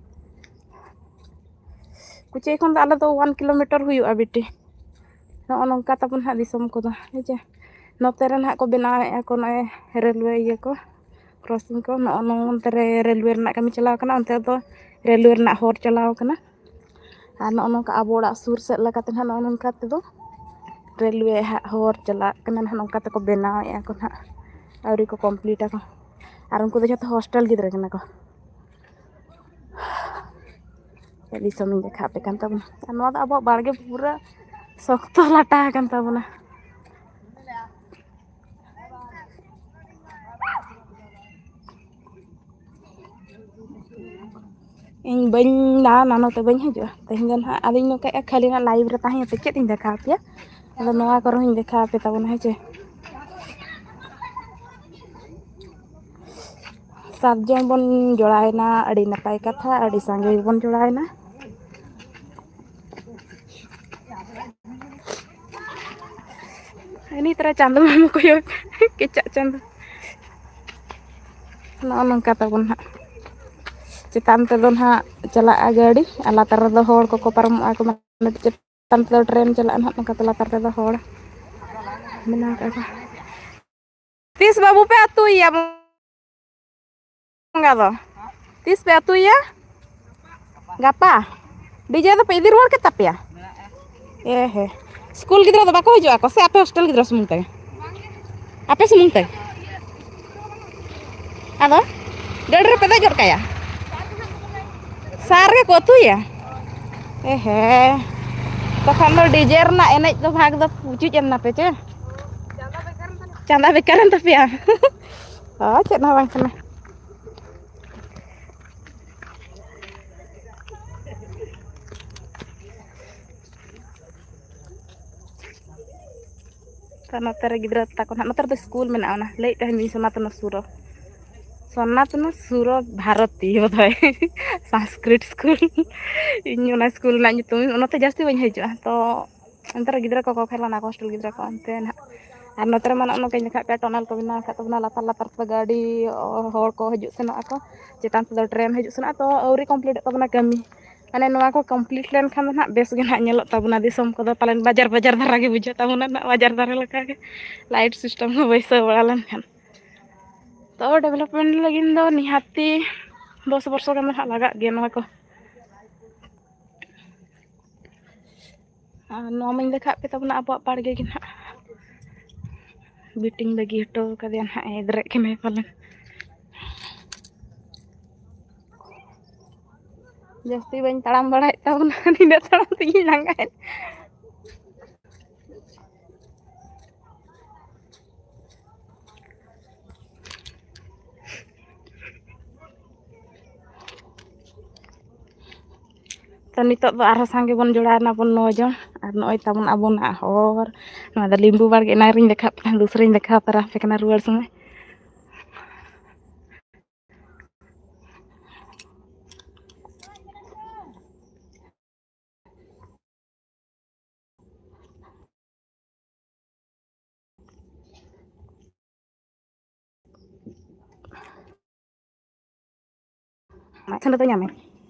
ᱠᱩᱪᱟᱹᱭ ᱠᱷᱚᱱ ᱫᱚ ᱟᱞᱮ ᱫᱚ ᱚᱣᱟᱱ ᱠᱤᱞᱳᱢᱤᱴᱟᱨ ᱦᱩᱭᱩᱜᱼᱟ ᱵᱤᱴᱤ᱾ ᱱᱚᱜᱼᱚ ᱱᱚᱝᱠᱟ ᱛᱟᱵᱚᱱ ᱦᱟᱸᱜ ᱫᱤᱥᱚᱢ ᱠᱚᱫᱚ, ᱦᱮᱸ ᱪᱮ? ᱱᱚᱛᱮ ᱨᱮ ᱱᱟᱦᱟᱜ ᱠᱚ ᱵᱮᱱᱟᱣᱮᱫᱼᱟ ᱠᱚ ᱱᱚᱜᱼᱚᱭ ᱨᱮᱞᱣᱮ ᱤᱭᱟᱹ ᱠᱚ, ᱠᱨᱚᱥᱤᱝ ᱠᱚ᱾ ᱱᱚᱜᱼᱚ ᱱᱚᱱᱛᱮ ᱨᱮ ᱨᱮᱞᱣᱮ ᱨᱮᱱᱟᱜ ᱠᱟᱹᱢᱤ ᱪᱟᱞᱟᱣ ᱠᱟᱱᱟ, ᱚᱱᱛᱮ ᱫᱚ ᱨᱮᱞᱣᱮ ᱨᱮᱱᱟᱜ ᱦᱚᱨ ᱪᱟᱞᱟᱣ ᱠᱟᱱᱟ᱾ ᱟᱨ ᱱᱚᱜᱼᱚ ᱱᱚᱝᱠᱟ ᱟᱵᱚ ᱚᱲᱟᱜ ᱥᱩᱨ ᱥᱮᱫ ᱞᱮᱠᱟᱛᱮ ᱱᱟᱦᱟᱜ ᱱᱚᱜᱼᱚ ᱱᱚᱝᱠᱟ ᱛᱮᱫᱚ ᱨᱮᱞᱣᱮ ᱦᱟᱸᱜ ᱦᱚᱨ ᱪᱟᱞᱟᱜ ᱠᱟᱱᱟ ᱱᱟᱦᱟᱜ, ᱱᱚᱝᱠᱟ ᱛᱮᱠᱚ ᱵᱮᱱᱟᱣᱮᱫᱼᱟ ᱠᱚ ᱱᱟᱦᱟᱜ, ᱟᱹᱣᱨᱤ ᱠᱚ ᱠᱚᱢᱯᱞᱤᱴ ᱟᱠᱚ᱾ ᱟᱨ ᱩᱱᱠᱩ ᱫᱚ ᱡᱷᱚᱛᱚ ᱦᱳᱥᱴᱮᱞ ᱜᱤᱫᱽᱨᱟᱹ ᱠᱟᱱᱟ ᱠᱚ᱾ ᱪᱮᱫ ᱫᱤᱥᱚᱢ ᱤᱧ ᱫᱮᱠᱷᱟᱣ ᱟᱯᱮ ᱠᱟᱱ ᱛᱟᱵᱚᱱᱟ᱾ ᱟᱨ ᱱᱚᱣᱟ ᱫᱚ ᱟᱵᱚᱣᱟᱜ ᱵᱟᱲᱜᱮ ᱯᱩᱨᱟᱹ ᱥᱚᱠᱛᱚ ᱞᱟᱴᱟ ᱟᱠᱟᱱ ᱛᱟᱵᱚᱱᱟ᱾ ᱤᱧ ᱵᱟᱹᱧ ᱫᱟᱬᱟᱱᱟ, ᱱᱚᱛᱮ ᱵᱟᱹᱧ ᱦᱤᱡᱩᱜᱼᱟ ᱛᱮᱦᱮᱧ ᱫᱚ ᱱᱟᱦᱟᱜ᱾ ᱟᱫᱚᱧ ᱱᱚᱝᱠᱟᱭᱮᱫᱼᱟ, ᱠᱷᱟᱹᱞᱤ ᱱᱟᱜ ᱞᱟᱭᱤᱵᱷ ᱨᱮ ᱛᱟᱦᱮᱸ ᱠᱟᱛᱮ ᱪᱮᱫ ᱤᱧ ᱫᱮᱠᱷᱟᱣ ᱟᱯᱮᱭᱟ? ᱟᱫᱚ ᱱᱚᱣᱟ ᱠᱚᱨᱮ ᱦᱚᱸᱧ ᱫᱮᱠᱷᱟᱣ ᱟᱯᱮ ᱛᱟᱵᱚᱱᱟ, ᱦᱮᱸ ᱪᱮ? ᱥᱟᱨᱡᱚᱢ ᱵᱚᱱ ᱡᱚᱲᱟᱣᱮᱱᱟ, ᱟᱹᱰᱤ ᱱᱟᱯᱟᱭ ᱠᱟᱛᱷᱟ, ᱟᱹᱰᱤ ᱥᱟᱸᱜᱮ ᱜᱮᱵᱚᱱ ᱡᱚᱲᱟᱣᱮᱱᱟ᱾ ᱱᱤᱛ ᱨᱮ ᱪᱟᱸᱫᱚ ᱢᱟᱢᱚ ᱠᱚᱭᱚᱜ, ᱠᱮᱪᱟᱜ ᱪᱟᱸᱫᱚ᱾ ᱱᱚᱜᱼᱚ ᱱᱚᱝᱠᱟ ᱛᱟᱵᱚᱱ ᱦᱟᱸᱜ᱾ ᱪᱮᱛᱟᱱ ᱛᱮᱫᱚ ᱱᱟᱦᱟᱜ ᱪᱟᱞᱟᱜᱼᱟ ᱜᱟᱹᱰᱤ, ᱟᱨ ᱞᱟᱛᱟᱨ ᱨᱮᱫᱚ ᱦᱚᱲ ᱠᱚᱠᱚ ᱯᱟᱨᱚᱢᱚᱜᱼᱟ ᱠᱚ᱾ ᱪᱮᱛᱟᱱ ᱛᱮᱫᱚ ᱴᱨᱮᱱ ᱪᱟᱞᱟᱜᱼᱟ ᱱᱟᱦᱟᱜ, ᱱᱚᱝᱠᱟ ᱛᱮ ᱞᱟᱛᱟᱨ ᱨᱮᱫᱚ ᱦᱚᱲ ᱢᱮᱱᱟᱜ ᱟᱠᱟᱫ ᱠᱚᱣᱟ᱾ ᱛᱤᱥ ᱵᱟᱹᱵᱩ ᱯᱮ ᱟᱹᱛᱩᱭᱮᱭᱟ ᱵᱚᱸᱜᱟ ᱫᱚ? ᱛᱤᱥ ᱯᱮ ᱟᱹᱛᱩᱭᱮᱭᱟ? ᱜᱟᱯᱟ? ᱰᱤᱡᱮ ᱫᱚᱯᱮ ᱤᱫᱤ ᱨᱩᱣᱟᱹᱲ ᱠᱮᱫ ᱛᱟᱯᱮᱭᱟ? ᱮ ᱦᱮ, ᱥᱠᱩᱞ ᱜᱤᱫᱽᱨᱟᱹ ᱫᱚ ᱵᱟᱠᱚ ᱦᱤᱡᱩᱜᱼᱟ ᱠᱚ ᱥᱮ ᱟᱯᱮ ᱦᱳᱥᱴᱮᱞ ᱜᱤᱫᱽᱨᱟᱹ ᱥᱩᱢᱩᱝ ᱛᱮ? ᱟᱯᱮ ᱥᱩᱢᱩᱝ ᱛᱮ? ᱟᱫᱚ ᱜᱟᱹᱰᱤ ᱨᱮᱯᱮ ᱫᱮᱡ ᱜᱚᱫ ᱠᱟᱭᱟ? ᱥᱟᱨ ᱜᱮᱠᱚ ᱟᱹᱛᱩᱭᱟ? ᱮ ᱦᱮ, ᱛᱚᱠᱷᱚᱱ ᱫᱚ ᱰᱤᱡᱮ ᱨᱮᱱᱟᱜ ᱮᱱᱮᱡ ᱫᱚ ᱵᱷᱟᱜᱽ ᱫᱚ ᱯᱩᱪᱩᱡ ᱮᱱ ᱱᱟᱯᱮ ᱪᱮ? ᱪᱟᱸᱫᱟ ᱵᱮᱠᱟᱨ ᱮᱱ ᱛᱟᱯᱮᱭᱟ᱾ ᱚ, ᱪᱮᱫ ᱦᱚᱸ ᱵᱟᱝ ᱠᱟᱱᱟ᱾ ᱛᱚ, ᱱᱚᱛᱮ ᱨᱮ ᱜᱤᱫᱽᱨᱟᱹ ᱛᱟᱠᱚ ᱱᱟᱦᱟᱜ, ᱱᱚᱛᱮ ᱨᱮᱫᱚ ᱥᱠᱩᱞ ᱢᱮᱱᱟᱜᱼᱟ, ᱚᱱᱟ ᱞᱟᱹᱭᱮᱫ ᱛᱟᱦᱮᱱᱤᱧ ᱥᱚᱱᱟᱛᱚᱱ ᱥᱩᱨᱚ, ᱥᱚᱱᱟᱛᱚᱱ ᱥᱩᱨᱚ ᱵᱷᱟᱨᱚᱛᱤ ᱵᱳᱫᱷᱚᱭ ᱥᱚᱝᱥᱠᱨᱤᱛ ᱥᱠᱩᱞ᱾ ᱤᱧ ᱚᱱᱟ ᱥᱠᱩᱞ ᱨᱮᱱᱟᱜ ᱧᱩᱛᱩᱢ, ᱚᱱᱟᱛᱮ ᱡᱟᱹᱥᱛᱤ ᱵᱟᱹᱧ ᱦᱤᱡᱩᱜᱼᱟ᱾ ᱛᱚ, ᱚᱱᱛᱮ ᱨᱮ ᱜᱤᱫᱽᱨᱟᱹ ᱠᱚᱠᱚ ᱠᱷᱮᱞ ᱠᱟᱱᱟ ᱠᱚ, ᱦᱳᱥᱴᱮᱞ ᱜᱤᱫᱽᱨᱟᱹ ᱠᱚ ᱚᱱᱛᱮ ᱱᱟᱦᱟᱜ᱾ ᱟᱨ ᱱᱚᱛᱮ ᱨᱮᱢᱟ ᱱᱚᱜᱼᱚ ᱱᱚᱝᱠᱟᱧ ᱫᱮᱠᱷᱟᱣ ᱯᱮᱭᱟ, ᱴᱟᱱᱮᱞ ᱠᱚ ᱵᱮᱱᱟᱣ ᱟᱠᱟᱫ ᱛᱟᱵᱚᱱᱟ, ᱞᱟᱛᱟᱨ ᱞᱟᱛᱟᱨ ᱛᱮ ᱜᱟᱹᱰᱤ, ᱦᱚᱲ ᱠᱚ ᱦᱤᱡᱩᱜ ᱥᱮᱱᱚᱜ ᱟᱠᱚ, ᱪᱮᱛᱟᱱ ᱛᱮᱫᱚ ᱴᱨᱮᱱ ᱦᱤᱡᱩᱜ ᱥᱮᱱᱚᱜᱼᱟ᱾ ᱛᱚ, ᱟᱹᱣᱨᱤ ᱠᱚᱢᱯᱞᱤᱴᱚᱜ ᱛᱟᱵᱚᱱᱟ ᱠᱟᱹᱢᱤ᱾ ᱢᱟᱱᱮ ᱱᱚᱣᱟ ᱠᱚ complete ᱞᱮᱱᱠᱷᱟᱱ ᱫᱚ ᱱᱟᱦᱟᱜ ᱵᱮᱥ ᱜᱮ ᱱᱟᱦᱟᱜ ᱧᱮᱞᱚᱜ ᱛᱟᱵᱚᱱᱟ᱾ ᱫᱤᱥᱚᱢ ᱠᱚᱫᱚ ᱯᱟᱞᱮᱱ ᱵᱟᱡᱟᱨ ᱵᱟᱡᱟᱨ ᱫᱷᱟᱨᱟ ᱜᱮ ᱵᱩᱡᱷᱟᱹᱜ ᱛᱟᱵᱚᱱᱟ ᱱᱟᱦᱟᱜ, ᱵᱟᱡᱟᱨ ᱫᱷᱟᱨᱟ ᱞᱮᱠᱟᱜᱮ light system ᱠᱚ ᱵᱟᱹᱭᱥᱟᱹᱣ ᱵᱟᱲᱟ ᱞᱮᱱᱠᱷᱟᱱ᱾ ᱛᱚ development ᱞᱟᱹᱜᱤᱫ ᱫᱚ ᱱᱤᱦᱟᱹᱛᱤ ᱫᱚᱥ ᱵᱚᱨᱥᱚ ᱜᱟᱱ ᱫᱚ ᱱᱟᱦᱟᱜ ᱞᱟᱜᱟᱜ ᱜᱮᱭᱟ ᱱᱚᱣᱟ ᱠᱚ᱾ ᱟᱨ ᱱᱚᱣᱟ ᱢᱟᱧ ᱫᱮᱠᱷᱟᱣᱟᱫ ᱯᱮ ᱛᱟᱵᱚᱱᱟ ᱟᱵᱚᱣᱟᱜ ᱵᱟᱲᱜᱮ ᱜᱮ ᱱᱟᱦᱟᱜ᱾ ᱵᱤᱴᱤᱧ ᱵᱟᱹᱜᱤ ᱦᱚᱴᱚ ᱠᱟᱫᱮᱭᱟ ᱱᱟᱦᱟᱜ, ᱮᱫᱽᱨᱮᱜ ᱠᱟᱱᱟᱭ ᱯᱟᱞᱮᱱ᱾ ᱡᱟᱹᱥᱛᱤ ᱵᱟᱹᱧ ᱛᱟᱲᱟᱢ ᱵᱟᱲᱟᱭᱮᱫ ᱛᱟᱵᱚᱱᱟ, ᱱᱤᱱᱟᱹᱜ ᱛᱟᱲᱟᱢ ᱛᱮᱜᱤᱧ ᱞᱟᱸᱜᱟᱭᱮᱱ᱾ ᱛᱚ ᱱᱤᱛᱚᱜ ᱫᱚ ᱟᱨᱦᱚᱸ ᱥᱟᱸᱜᱮ ᱵᱚᱱ ᱡᱚᱲᱟᱣ ᱮᱱᱟ ᱵᱚᱱ ᱱᱚ ᱡᱚᱱ᱾ ᱟᱨ ᱱᱚᱜᱼᱚᱭ ᱛᱟᱵᱚᱱ ᱟᱵᱚᱱᱟᱜ ᱦᱚᱨ᱾ ᱱᱚᱣᱟ ᱫᱚ ᱞᱤᱢᱵᱩ ᱵᱟᱲᱜᱮ, ᱮᱱᱟᱝ ᱨᱤᱧ ᱫᱮᱠᱷᱟᱣ ᱯᱮ ᱛᱟᱦᱮᱸᱫ, ᱫᱚᱥᱨᱟᱧ ᱫᱮᱠᱷᱟᱣ ᱛᱟᱨᱟ ᱟᱯᱮ ᱠᱟᱱᱟ ᱨᱩᱣᱟᱹᱲ ᱥᱚᱢᱚᱭ᱾ ᱟᱢᱟᱜ ᱴᱷᱮᱱ ᱨᱮᱫᱚ ᱧᱟᱢᱮ᱾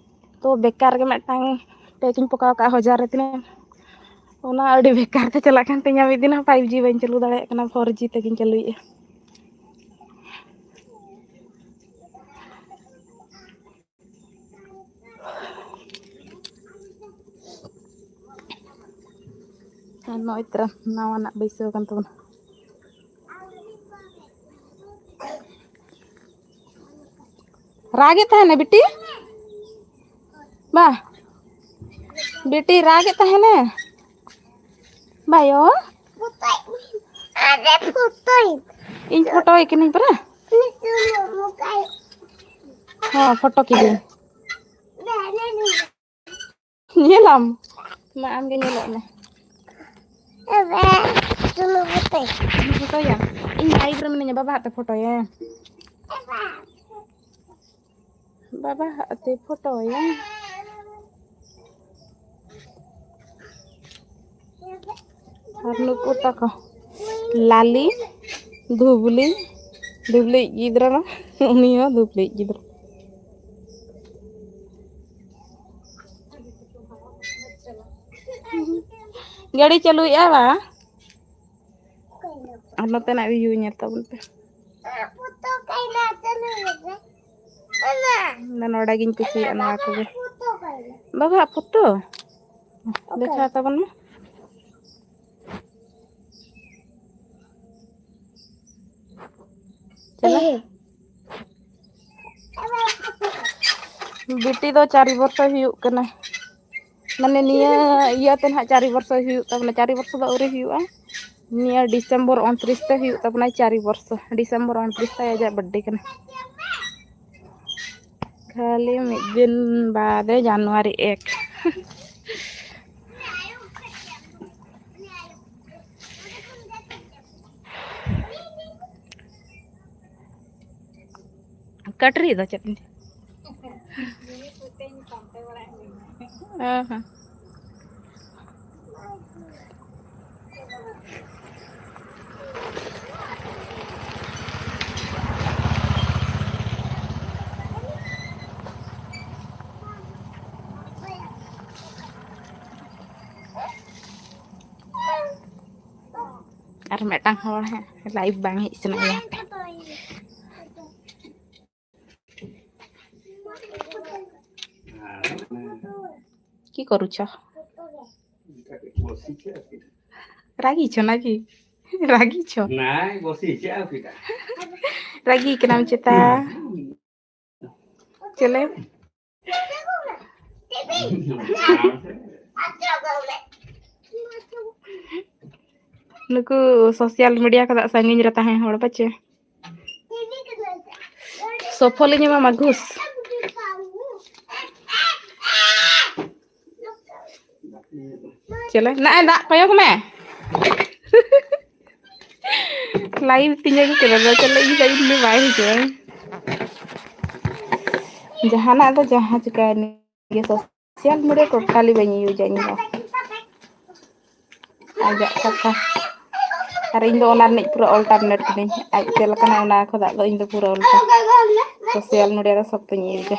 ᱛᱚ ᱵᱮᱠᱟᱨ ᱜᱮ ᱢᱤᱫᱴᱟᱝ ᱯᱮᱠ ᱤᱧ ᱯᱚᱠᱟᱣ ᱠᱟᱜᱼᱟ ᱦᱟᱡᱟᱨ ᱨᱮ ᱛᱤᱱᱟᱹᱜ, ᱚᱱᱟ ᱟᱹᱰᱤ ᱵᱮᱠᱟᱨ ᱛᱮ ᱪᱟᱞᱟᱜ ᱠᱟᱱ ᱛᱤᱧᱟᱹ᱾ ᱢᱤᱫ ᱫᱤᱱ ᱦᱚᱸ five G ᱵᱟᱹᱧ ᱪᱟᱹᱞᱩ ᱫᱟᱲᱮᱭᱟᱜ ᱠᱟᱱᱟ, four G ᱛᱮᱜᱤᱧ ᱪᱟᱹᱞᱩᱭᱮᱫᱼᱟ᱾ ᱟᱨ ᱱᱚᱜᱼᱚᱭ ᱛᱚᱨᱟ ᱱᱟᱣᱟᱱᱟᱜ ᱵᱟᱹᱭᱥᱟᱹᱣ ᱠᱟᱱ ᱛᱟᱵᱚᱱᱟ᱾ ᱨᱟᱜᱮᱫ ᱛᱟᱦᱮᱱᱟ ᱵᱤᱴᱤ? ᱵᱟ, ᱵᱤᱴᱤ ᱨᱟᱜᱮᱫ ᱛᱟᱦᱮᱱᱟ? ᱵᱟᱭᱳ? ᱟᱨᱮ ᱯᱷᱳᱴᱳᱭ᱾ ᱤᱧ ᱯᱷᱳᱴᱳᱭ ᱠᱟᱹᱱᱟᱹᱧ ᱯᱟᱨᱟ? ᱦᱚᱸ, ᱯᱷᱳᱴᱳ ᱠᱤᱫᱟᱹᱧ᱾ ᱧᱮᱞᱟᱢ? ᱢᱟ, ᱟᱢᱜᱮ ᱧᱮᱞᱚᱜ ᱢᱮ᱾ ᱯᱷᱳᱴᱳᱭᱟ? ᱤᱧ live ᱨᱮ ᱢᱤᱱᱟᱹᱧᱟ, ᱵᱟᱵᱟ ᱦᱟᱜ ᱛᱮ ᱯᱷᱳᱴᱳᱭᱟ᱾ ᱵᱟᱵᱟ ᱦᱟᱜ ᱛᱮ ᱯᱷᱳᱴᱳᱭᱟ᱾ ᱟᱨ ᱱᱩᱠᱩ ᱛᱟᱠᱚ, ᱞᱟᱞᱤ, ᱫᱷᱩᱵᱽᱞᱤ, ᱫᱷᱩᱵᱽᱞᱤ ᱜᱤᱫᱽᱨᱟᱹ ᱢᱟ, ᱩᱱᱤ ᱦᱚᱸ ᱫᱷᱩᱵᱽᱞᱤ ᱜᱤᱫᱽᱨᱟᱹ᱾ ᱜᱟᱹᱰᱤ ᱪᱟᱹᱞᱩᱭᱮᱫᱼᱟ ᱵᱟ? ᱟᱨ ᱱᱚᱛᱮᱱᱟᱜ view ᱧᱮᱞ ᱛᱟᱵᱚᱱ ᱯᱮ᱾ ᱱᱚᱰᱮ ᱜᱤᱧ ᱠᱩᱥᱤᱭᱟᱜᱼᱟ ᱱᱚᱣᱟ ᱠᱚᱜᱮ᱾ ᱵᱟᱵᱟ ᱯᱷᱳᱴᱳ ᱫᱮᱠᱷᱟᱣ ᱛᱟᱵᱚᱱ ᱢᱮ᱾ ᱪᱟᱞᱟᱜ ᱵᱤᱴᱤ ᱫᱚ ᱪᱟᱨ ᱵᱚᱨᱥᱚᱭ ᱦᱩᱭᱩᱜ ᱠᱟᱱᱟ᱾ ᱢᱟᱱᱮ ᱱᱤᱭᱟᱹ ᱤᱭᱟᱹᱛᱮ ᱱᱟᱦᱟᱜ ᱪᱟᱨ ᱵᱚᱨᱥᱚᱭ ᱦᱩᱭᱩᱜ ᱛᱟᱵᱚᱱᱟ᱾ ᱪᱟᱨ ᱵᱚᱨᱥᱚ ᱫᱚ ᱟᱹᱣᱨᱤ ᱦᱩᱭᱩᱜᱼᱟ᱾ ᱱᱤᱭᱟᱹ ᱰᱤᱥᱮᱢᱵᱚᱨ ᱩᱱᱛᱨᱤᱥ ᱛᱮ ᱦᱩᱭᱩᱜ ᱛᱟᱵᱚᱱᱟ ᱪᱟᱨ ᱵᱚᱨᱥᱚ᱾ ᱰᱤᱥᱮᱢᱵᱚᱨ ᱩᱱᱛᱨᱤᱥ ᱛᱮ ᱟᱡᱟᱜ ᱵᱟᱨᱛᱷᱰᱮ ᱠᱟᱱᱟ᱾ ᱠᱷᱟᱹᱞᱤ ᱢᱤᱫ ᱫᱤᱱ ᱵᱟᱫᱮ ᱡᱟᱱᱩᱣᱟᱨᱤ ᱮᱠ᱾ ᱠᱟᱴᱨᱤ ᱫᱚ ᱪᱮᱫ? ᱚ ᱦᱚᱸ᱾ ᱟᱨ ᱢᱤᱫᱴᱟᱝ ᱦᱚᱲ ᱦᱮᱸ, live ᱵᱟᱝ ᱦᱮᱡ ᱥᱟᱱᱟᱭᱮᱭᱟ᱾ কি করছ? রাগিছ নাকি? রাগিছ? নাই, বসিছে আর কিটা। রাগি কেন চেতা? চলে। ᱱᱩᱠᱩ social media ᱠᱷᱚᱱᱟᱜ ᱥᱟᱺᱜᱤᱧ ᱨᱮ ᱛᱟᱦᱮᱸ ᱦᱚᱲ ᱯᱟᱪᱮ᱾ ᱥᱚᱯᱷᱚᱞᱤᱧ ᱮᱢᱟᱢᱟ ᱜᱷᱩᱥ᱾ ᱪᱮᱞᱮ, ᱱᱟᱜᱼᱮ ᱫᱟᱜ ᱠᱚᱭᱚᱜ ᱢᱮ᱾ Live ᱛᱤᱧ ᱟᱹᱜᱩ ᱠᱮᱫᱟ, ᱫᱚ ᱪᱮᱫ ᱞᱟᱹᱜᱤᱫ ᱫᱚ ᱤᱧ ᱫᱚ ᱵᱟᱭ ᱦᱤᱡᱩᱜᱼᱟ᱾ ᱡᱟᱦᱟᱱᱟᱜ ᱫᱚ ᱡᱟᱦᱟᱸ ᱪᱤᱠᱟᱹᱭᱮᱱ ᱜᱮ, social media totally ᱵᱟᱹᱧ ᱤᱭᱩᱡᱟ ᱤᱧ ᱫᱚ᱾ ᱟᱡᱟᱜ ᱠᱟᱛᱷᱟ᱾ ᱟᱨ ᱤᱧ ᱫᱚ ᱚᱱᱟ ᱨᱤᱱᱤᱡ ᱯᱩᱨᱟᱹ alternate ᱠᱟᱹᱱᱟᱹᱧ᱾ ᱟᱡ ᱪᱮᱫ ᱞᱮᱠᱟᱱᱟ ᱚᱱᱟ ᱠᱷᱚᱱᱟᱜ ᱫᱚ ᱤᱧ ᱫᱚ ᱯᱩᱨᱟᱹ ᱩᱞᱴᱟ᱾ Social media ᱨᱮ ᱥᱚᱠᱛᱚᱧ ᱤᱭᱩᱡᱟ᱾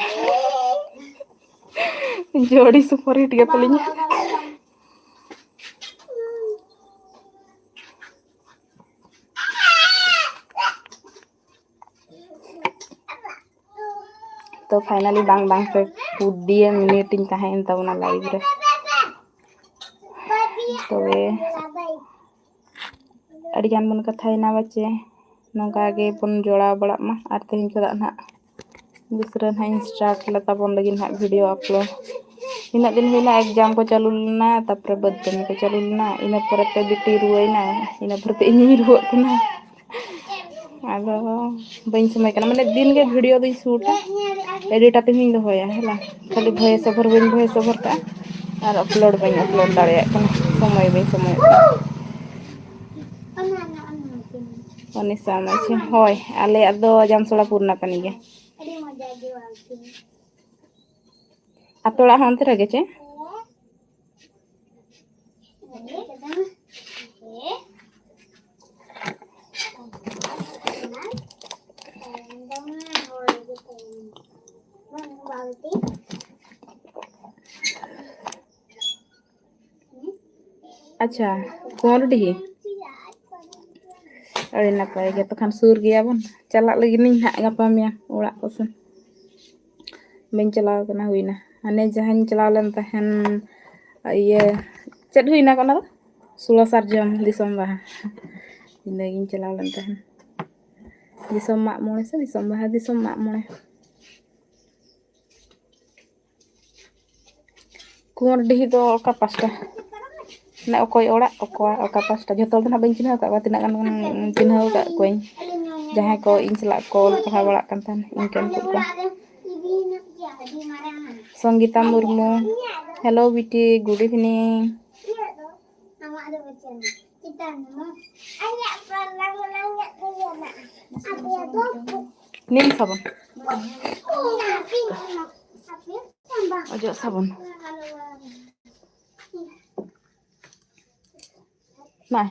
ᱡᱳᱲᱤ super hit ᱜᱮ ᱛᱟᱹᱞᱤᱧᱟ᱾ ᱛᱚ finally ᱵᱟᱝ ᱵᱟᱝ ᱛᱮ ᱠᱩᱰᱤᱭᱟᱹ ᱢᱤᱱᱤᱴ ᱤᱧ ᱛᱟᱦᱮᱸᱭᱮᱱ ᱛᱟᱵᱚᱱᱟ live ᱨᱮ᱾ ᱛᱚᱵᱮ ᱟᱹᱰᱤᱜᱟᱱ ᱵᱚᱱ ᱠᱟᱛᱷᱟᱭᱮᱱᱟ ᱵᱟᱪᱮ, ᱱᱚᱝᱠᱟ ᱜᱮᱵᱚᱱ ᱡᱚᱲᱟᱣ ᱵᱟᱲᱟᱜ ᱢᱟ᱾ ᱟᱨ ᱛᱮᱦᱮᱧ ᱠᱷᱚᱱᱟᱜ ᱱᱟᱦᱟᱜ ᱫᱩᱥᱨᱟᱹ ᱱᱟᱦᱟᱜ ᱤᱧ start ᱞᱮ ᱛᱟᱵᱚᱱ ᱞᱟᱹᱜᱤᱫ ᱱᱟᱦᱟᱜ video upload᱾ ᱤᱱᱟᱹᱜ ᱫᱤᱱ ᱦᱩᱭᱱᱟ exam ᱠᱚ ᱪᱟᱹᱞᱩ ᱞᱮᱱᱟ, ᱛᱟᱨᱯᱚᱨᱮ ᱵᱟᱹᱫᱽ ᱠᱟᱹᱢᱤ ᱠᱚ ᱪᱟᱹᱞᱩ ᱞᱮᱱᱟ, ᱤᱱᱟᱹ ᱯᱚᱨᱮᱛᱮ ᱵᱤᱴᱤ ᱨᱩᱣᱟᱹᱭᱮᱱᱟ, ᱤᱱᱟᱹ ᱯᱚᱨᱮᱛᱮ ᱤᱧᱤᱧ ᱨᱩᱣᱟᱹᱜ ᱠᱟᱱᱟ᱾ ᱟᱫᱚ ᱵᱟᱹᱧ ᱥᱚᱢᱚᱭ ᱠᱟᱱᱟ, ᱢᱟᱱᱮ ᱫᱤᱱ ᱜᱮ video ᱫᱚᱧ ᱥᱩᱴᱟ, edit ᱟᱛᱮ ᱦᱚᱸᱧ ᱫᱚᱦᱚᱭᱟ, ᱦᱮᱸ ᱵᱟᱝ? ᱠᱷᱟᱹᱞᱤ voice over ᱵᱟᱹᱧ voice over ᱠᱟᱜᱼᱟ ᱟᱨ upload ᱵᱟᱹᱧ upload ᱫᱟᱲᱮᱭᱟᱜ ᱠᱟᱱᱟ, ᱥᱚᱢᱚᱭ ᱵᱟᱹᱧ ᱥᱚᱢᱚᱭᱚᱜ ᱠᱟᱱᱟ᱾ ᱚᱱᱤᱥᱟ ᱢᱟᱹᱡᱷᱤ, ᱦᱳᱭ, ᱟᱞᱮᱭᱟᱜ ᱫᱚ ᱡᱟᱢᱥᱚᱲᱟ ᱯᱩᱨᱱᱟ ᱠᱟᱱ ᱜᱮᱭᱟ᱾ ᱟᱯᱮ ᱚᱲᱟᱜ ᱦᱚᱸ ᱚᱱᱛᱮ ᱨᱮᱜᱮ ᱪᱮ? ᱟᱪᱪᱷᱟ, ᱠᱩᱸᱣᱟᱨᱰᱤᱦᱤ᱾ ᱟᱹᱰᱤ ᱱᱟᱯᱟᱭ ᱜᱮ, ᱛᱚᱠᱷᱟᱱ ᱥᱩᱨ ᱜᱮᱭᱟ ᱵᱚᱱ᱾ ᱪᱟᱞᱟᱜ ᱞᱟᱹᱜᱤᱫ ᱤᱧ ᱦᱟᱸᱜ ᱜᱟᱯᱟ ᱢᱮᱭᱟᱝ ᱚᱲᱟᱜ ᱠᱚ ᱥᱮᱱ᱾ ᱵᱟᱹᱧ ᱪᱟᱞᱟᱣ ᱠᱟᱱᱟ, ᱦᱩᱭᱱᱟ᱾ ᱦᱟᱱᱮ ᱡᱟᱦᱟᱸᱧ ᱪᱟᱞᱟᱣ ᱞᱮᱱ ᱛᱟᱦᱮᱱ, ᱤᱭᱟᱹ, ᱪᱮᱫ ᱦᱩᱭᱱᱟ ᱚᱱᱟ ᱫᱚ? ᱥᱩᱞᱟᱹ ᱥᱟᱨᱡᱚᱢ ᱫᱤᱥᱚᱢ ᱵᱟᱦᱟ᱾ ᱤᱱᱟᱹᱜᱤᱧ ᱪᱟᱞᱟᱣ ᱞᱮᱱ ᱛᱟᱦᱮᱱ᱾ ᱫᱤᱥᱚᱢ ᱢᱟᱜ ᱢᱚᱬᱮ ᱥᱮ ᱫᱤᱥᱚᱢ ᱵᱟᱦᱟ? ᱫᱤᱥᱚᱢ ᱢᱟᱜ ᱢᱚᱬᱮ᱾ ᱠᱩᱸᱣᱟᱨᱰᱤᱦᱤ ᱫᱚ ᱚᱠᱟ ᱯᱟᱥᱴᱟ? ᱢᱟᱱᱮ ᱚᱠᱚᱭ ᱚᱲᱟᱜ, ᱚᱠᱟ, ᱚᱠᱟ ᱯᱟᱥᱴᱟ? ᱡᱷᱚᱛᱚ ᱦᱚᱲ ᱫᱚ ᱱᱟᱦᱟᱜ ᱵᱟᱹᱧ ᱪᱤᱱᱦᱟᱹᱣ ᱟᱠᱟᱫ ᱠᱚᱣᱟ, ᱛᱤᱱᱟᱹᱜ ᱜᱟᱱ ᱵᱚᱱ ᱪᱤᱱᱦᱟᱹᱣ ᱟᱠᱟᱫ ᱠᱚᱣᱟᱧ, ᱡᱟᱦᱟᱸᱭ ᱠᱚ ᱤᱧ ᱥᱟᱞᱟᱜ ᱠᱚ ᱚᱞ ᱯᱟᱲᱦᱟᱣ ᱵᱟᱲᱟᱜ ᱠᱟᱱ ᱛᱟᱦᱮᱱ, ᱤᱱᱠᱟᱹᱱ ᱠᱚ᱾ ᱥᱚᱝᱜᱤᱛᱟ ᱢᱩᱨᱢᱩ, hello ᱵᱤᱴᱤ, good evening. ᱱᱤᱢ ᱥᱟᱵᱚᱱ᱾ ᱚᱡᱚᱜ ᱥᱟᱵᱚᱱ᱾ ᱱᱟᱭ᱾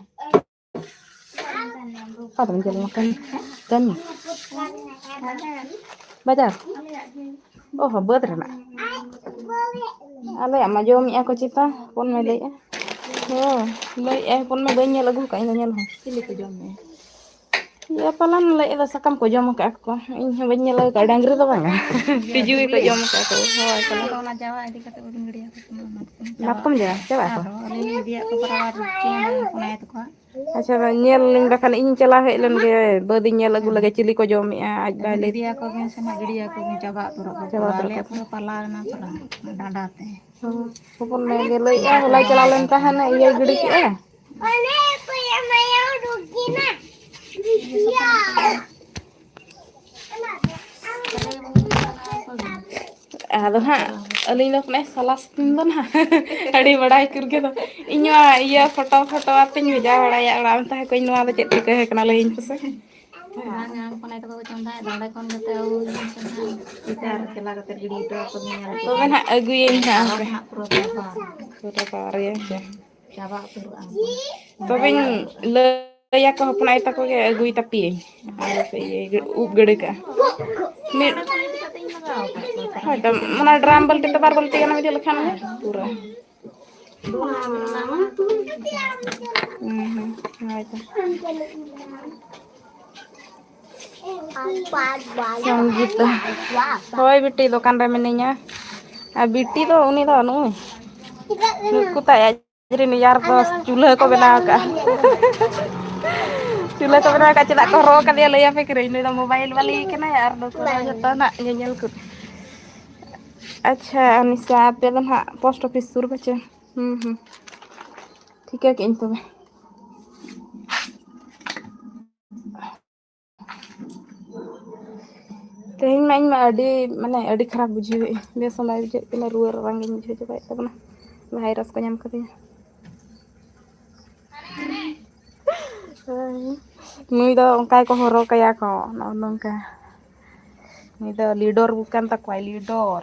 ᱚᱠᱟ ᱛᱮᱢ ᱪᱟᱞᱟᱣ ᱟᱠᱟᱱᱟ? ᱠᱟᱹᱢᱤ? ᱵᱟᱡᱟᱨ? ᱚ ᱦᱚᱸ, ᱵᱟᱹᱫᱽ ᱨᱮᱱᱟᱜ᱾ ᱟᱞᱮᱭᱟᱜ ᱢᱟ ᱡᱚᱢᱮᱜᱼᱟ ᱠᱚ ᱪᱮᱛᱟ, ᱦᱚᱯᱚᱱ ᱢᱟᱭ ᱞᱟᱹᱭᱮᱜᱼᱟ᱾ ᱦᱳᱭ, ᱞᱟᱹᱭᱮᱜᱼᱟᱭ ᱦᱚᱯᱚᱱ ᱢᱟ, ᱵᱟᱹᱧ ᱧᱮᱞ ᱟᱹᱜᱩ ᱟᱠᱟᱫ ᱤᱧ ᱫᱚ ᱧᱮᱞ ᱦᱚᱸ᱾ ᱪᱤᱞᱤ ᱠᱚ ᱡᱚᱢᱮᱜᱼᱟ? ᱤᱭᱟᱹ ᱯᱟᱞᱮᱱ ᱞᱟᱹᱭ ᱮᱫᱟ ᱥᱟᱠᱟᱢ ᱠᱚ ᱡᱚᱢ ᱟᱠᱟᱫ ᱠᱚ, ᱤᱧ ᱦᱚᱸ ᱵᱟᱹᱧ ᱧᱮᱞ ᱟᱠᱟᱫ, ᱰᱟᱝᱨᱤ ᱫᱚ ᱵᱟᱝᱟ᱾ ᱛᱤᱡᱩ ᱜᱮᱠᱚ ᱡᱚᱢ ᱟᱠᱟᱫ ᱠᱚ, ᱦᱳᱭ ᱯᱟᱞᱮᱱ᱾ ᱟᱫᱚ ᱚᱱᱟ ᱡᱟᱣᱟ ᱤᱫᱤ ᱠᱟᱛᱮ ᱵᱟᱹᱵᱤᱱ ᱜᱤᱰᱤᱭᱟ ᱠᱚ ᱠᱟᱱᱟ, ᱚᱱᱟ ᱠᱚ ᱢᱟᱛᱠᱚᱢ ᱡᱟᱣᱟ, ᱪᱟᱵᱟᱜ ᱟᱠᱚ? ᱟᱫᱚ ᱟᱹᱞᱤᱧ ᱞᱤᱧ ᱤᱫᱤᱭᱟᱫ ᱠᱚ ᱵᱟᱨ ᱵᱟᱨ ᱪᱮᱬᱮ ᱠᱚ ᱚᱱᱟ ᱛᱟᱠᱚᱣᱟ᱾ ᱟᱪᱪᱷᱟ, ᱧᱮᱞ ᱞᱤᱧ ᱵᱟᱠᱷᱟᱱ, ᱤᱧ ᱪᱟᱞᱟᱣ ᱦᱮᱡ ᱞᱮᱱ ᱜᱮ, ᱵᱟᱹᱫᱤᱧ ᱧᱮᱞ ᱟᱹᱜᱩ ᱞᱮᱜᱮ ᱪᱤᱞᱤ ᱠᱚ ᱡᱚᱢᱮᱜᱼᱟ, ᱟᱡ ᱵᱟᱭ ᱞᱟᱹᱭ᱾ ᱤᱫᱤᱭᱟᱠᱚ ᱵᱤᱱ ᱥᱮ ᱱᱟᱜ, ᱜᱤᱰᱤᱭᱟᱠᱚ ᱵᱤᱱ, ᱪᱟᱵᱟ ᱩᱛᱟᱹᱨᱚᱜ ᱟᱠᱚ ᱪᱟᱵᱟ ᱯᱩᱨᱟᱹ᱾ ᱩᱛᱟᱹᱨᱚᱜ ᱟᱞᱮᱭᱟᱜ ᱟᱠᱚ᱾ ᱯᱩᱨᱟᱹ ᱯᱟᱞᱟ ᱨᱮᱱᱟᱜ ᱯᱩᱨᱟᱹ ᱰᱟᱸᱰᱟ ᱛᱮ᱾ ᱦᱚᱯᱚᱱ ᱢᱟᱭ ᱜᱮ ᱞᱟᱹᱭᱮᱜᱼᱟ, ᱦᱚᱞᱟᱭ ᱪᱟᱞᱟᱣ ᱞᱮᱱ ᱛᱟᱦᱮᱱ, ᱤᱭᱟᱹᱭ ᱜᱤᱰᱤ ᱠᱮᱜᱼᱟ᱾ ᱟᱫᱚ ᱦᱟᱸᱜ ᱟᱹᱞᱤᱧ ᱫᱚ ᱢᱟᱱᱮ ᱥᱟᱞᱟᱥ ᱫᱤᱱ ᱫᱚ ᱱᱟᱦᱟᱜ ᱟᱹᱰᱤ ᱵᱟᱲᱟᱭ ᱠᱩᱨ ᱜᱮ ᱫᱚ᱾ ᱤᱧ ᱢᱟ ᱤᱭᱟᱹ ᱯᱷᱳᱴᱳ, ᱯᱷᱳᱴᱳ ᱟᱛᱮᱧ ᱵᱷᱮᱡᱟ ᱵᱟᱲᱟᱭᱟ ᱚᱲᱟᱜ, ᱢᱮᱛᱟ ᱠᱚᱣᱟᱹᱧ ᱱᱚᱣᱟ ᱫᱚ ᱪᱮᱫ ᱪᱤᱠᱟᱹ ᱟᱠᱟᱱᱟ ᱞᱟᱹᱭᱟᱹᱧ ᱯᱮᱥᱮ᱾ ᱵᱟᱝᱟ, ᱚᱱᱟ ᱠᱚᱫᱚ ᱠᱚ ᱪᱚᱸᱫᱟᱭᱮᱫᱟ, ᱚᱸᱰᱮ ᱠᱷᱚᱱ ᱜᱮᱛᱚ ᱟᱹᱜᱩ ᱦᱩᱭ ᱠᱟᱱᱟ᱾ ᱮᱴᱟᱜ ᱨᱮ ᱪᱟᱞᱟᱣ ᱠᱟᱛᱮ ᱜᱤᱰᱤ ᱦᱚᱴᱚ ᱠᱟᱠᱚ ᱢᱮ, ᱧᱮᱞ ᱛᱚᱵᱮ ᱠᱚᱣᱟ᱾ ᱱᱟᱦᱟᱜ ᱟᱹᱜᱩᱭᱟᱹᱧ ᱦᱟᱸᱜ ᱟᱨᱚ ᱚᱱᱠᱟ᱾ ᱱᱟᱦᱟᱜ ᱯᱩᱨᱟᱹ ᱪᱟᱵᱟ᱾ ᱯᱩᱨᱟᱹ ᱵᱟᱨᱭᱟ ᱪᱮ? ᱪᱟᱵᱟ ᱩᱛᱟᱹᱨᱚᱜᱼᱟ᱾ ᱛᱚᱵᱮᱧ ᱞᱟᱹᱭ ᱟᱠᱚ ᱦᱚᱯᱚᱱ ᱟᱭᱳ ᱛᱟᱠᱚ ᱜᱮ ᱟᱹᱜᱩᱭ ᱛᱟᱯᱮᱭᱟᱹᱧ᱾ ᱟᱨ ᱯᱮ ᱤᱭᱟᱹ ᱩᱵ ᱜᱟᱹᱰᱤ ᱠᱟᱜᱼᱟ᱾ ᱢᱤᱫ, ᱦᱳᱭ ᱛᱚ, ᱚᱱᱟ ᱰᱨᱟᱢ ᱵᱟᱹᱞᱛᱤ ᱛᱮ ᱵᱟᱨ ᱵᱟᱹᱞᱛᱤ ᱜᱟᱱ ᱮᱢ ᱤᱫᱤ ᱞᱮᱠᱷᱟᱱ ᱜᱮ ᱯᱩᱨᱟᱹ᱾ ᱦᱩᱸ, ᱦᱩᱸ, ᱦᱳᱭ ᱛᱚ᱾ ᱥᱚᱝᱜᱤᱛᱟ᱾ ᱦᱳᱭ ᱵᱤᱴᱤ, ᱫᱚᱠᱟᱱ ᱨᱮ ᱢᱤᱱᱟᱹᱧᱟ᱾ ᱟᱨ ᱵᱤᱴᱤ ᱫᱚ, ᱩᱱᱤ ᱫᱚ ᱱᱩᱭ᱾ ᱱᱩᱠᱩ ᱛᱟᱭ ᱟᱡ ᱨᱮᱱ ᱤᱭᱟᱨ ᱫᱚᱥ ᱪᱩᱞᱦᱟᱹ ᱠᱚ ᱵᱮᱱᱟᱣ ᱟᱠᱟᱫᱼᱟ᱾ ᱪᱩᱞᱦᱟᱹ ᱠᱚ ᱵᱮᱱᱟᱣ ᱟᱠᱟᱫᱼᱟ, ᱪᱮᱫᱟᱜ ᱠᱚ ᱦᱚᱨᱚ ᱟᱠᱟᱫᱮᱭᱟ ᱞᱟᱹᱭ ᱟᱯᱮ ᱠᱟᱹᱱᱟᱹᱧ᱾ ᱱᱩᱭ ᱫᱚ ᱢᱳᱵᱟᱭᱤᱞ ᱵᱟᱹᱞᱤ ᱠᱟᱱᱟᱭ ᱟᱨ ᱱᱩᱠᱩ ᱫᱚ ᱡᱚᱛᱚ ᱱᱟᱜ ᱧᱮᱧᱮᱞ ᱠᱚ᱾ ᱟᱪᱪᱷᱟ ᱟᱱᱤᱥᱟ, ᱟᱯᱮ ᱫᱚ ᱱᱟᱦᱟᱜ ᱯᱳᱥᱴ ᱚᱯᱷᱤᱥ ᱥᱩᱨ ᱯᱟᱪᱮ? ᱦᱩᱸ, ᱦᱩᱸ᱾ ᱴᱷᱤᱠᱟᱹ ᱠᱮᱜ ᱟᱹᱧ ᱛᱚᱵᱮ᱾ ᱛᱮᱦᱮᱧ ᱢᱟ ᱤᱧ ᱢᱟ ᱟᱹᱰᱤ, ᱢᱟᱱᱮ, ᱟᱹᱰᱤ ᱠᱷᱟᱨᱟᱯ ᱵᱩᱡᱷᱟᱹᱣᱮᱫᱼᱟᱹᱧ, ᱵᱮᱥ ᱦᱚᱸ ᱵᱟᱭ ᱵᱩᱡᱷᱟᱹᱣᱮᱫ ᱠᱟᱱᱟ, ᱨᱩᱣᱟᱹ ᱨᱟᱵᱟᱝ ᱜᱤᱧ ᱵᱩᱡᱷᱟᱹᱣ ᱪᱟᱵᱟᱭᱮᱫ ᱛᱟᱵᱚᱱᱟ, ᱵᱷᱟᱭᱨᱟᱥ ᱠᱚ ᱧᱟᱢ ᱠᱟᱫᱤᱧᱟ᱾ ᱱᱩᱭ ᱫᱚ ᱚᱱᱠᱟ ᱜᱮᱠᱚ ᱦᱚᱨᱚ ᱠᱟᱭᱟ ᱠᱚ, ᱱᱚᱜᱼᱚ ᱱᱚᱝᱠᱟ᱾ ᱱᱩᱭ ᱫᱚ ᱞᱤᱰᱚᱨ ᱠᱟᱱ ᱛᱟᱠᱚᱣᱟᱭ, ᱞᱤᱰᱚᱨ᱾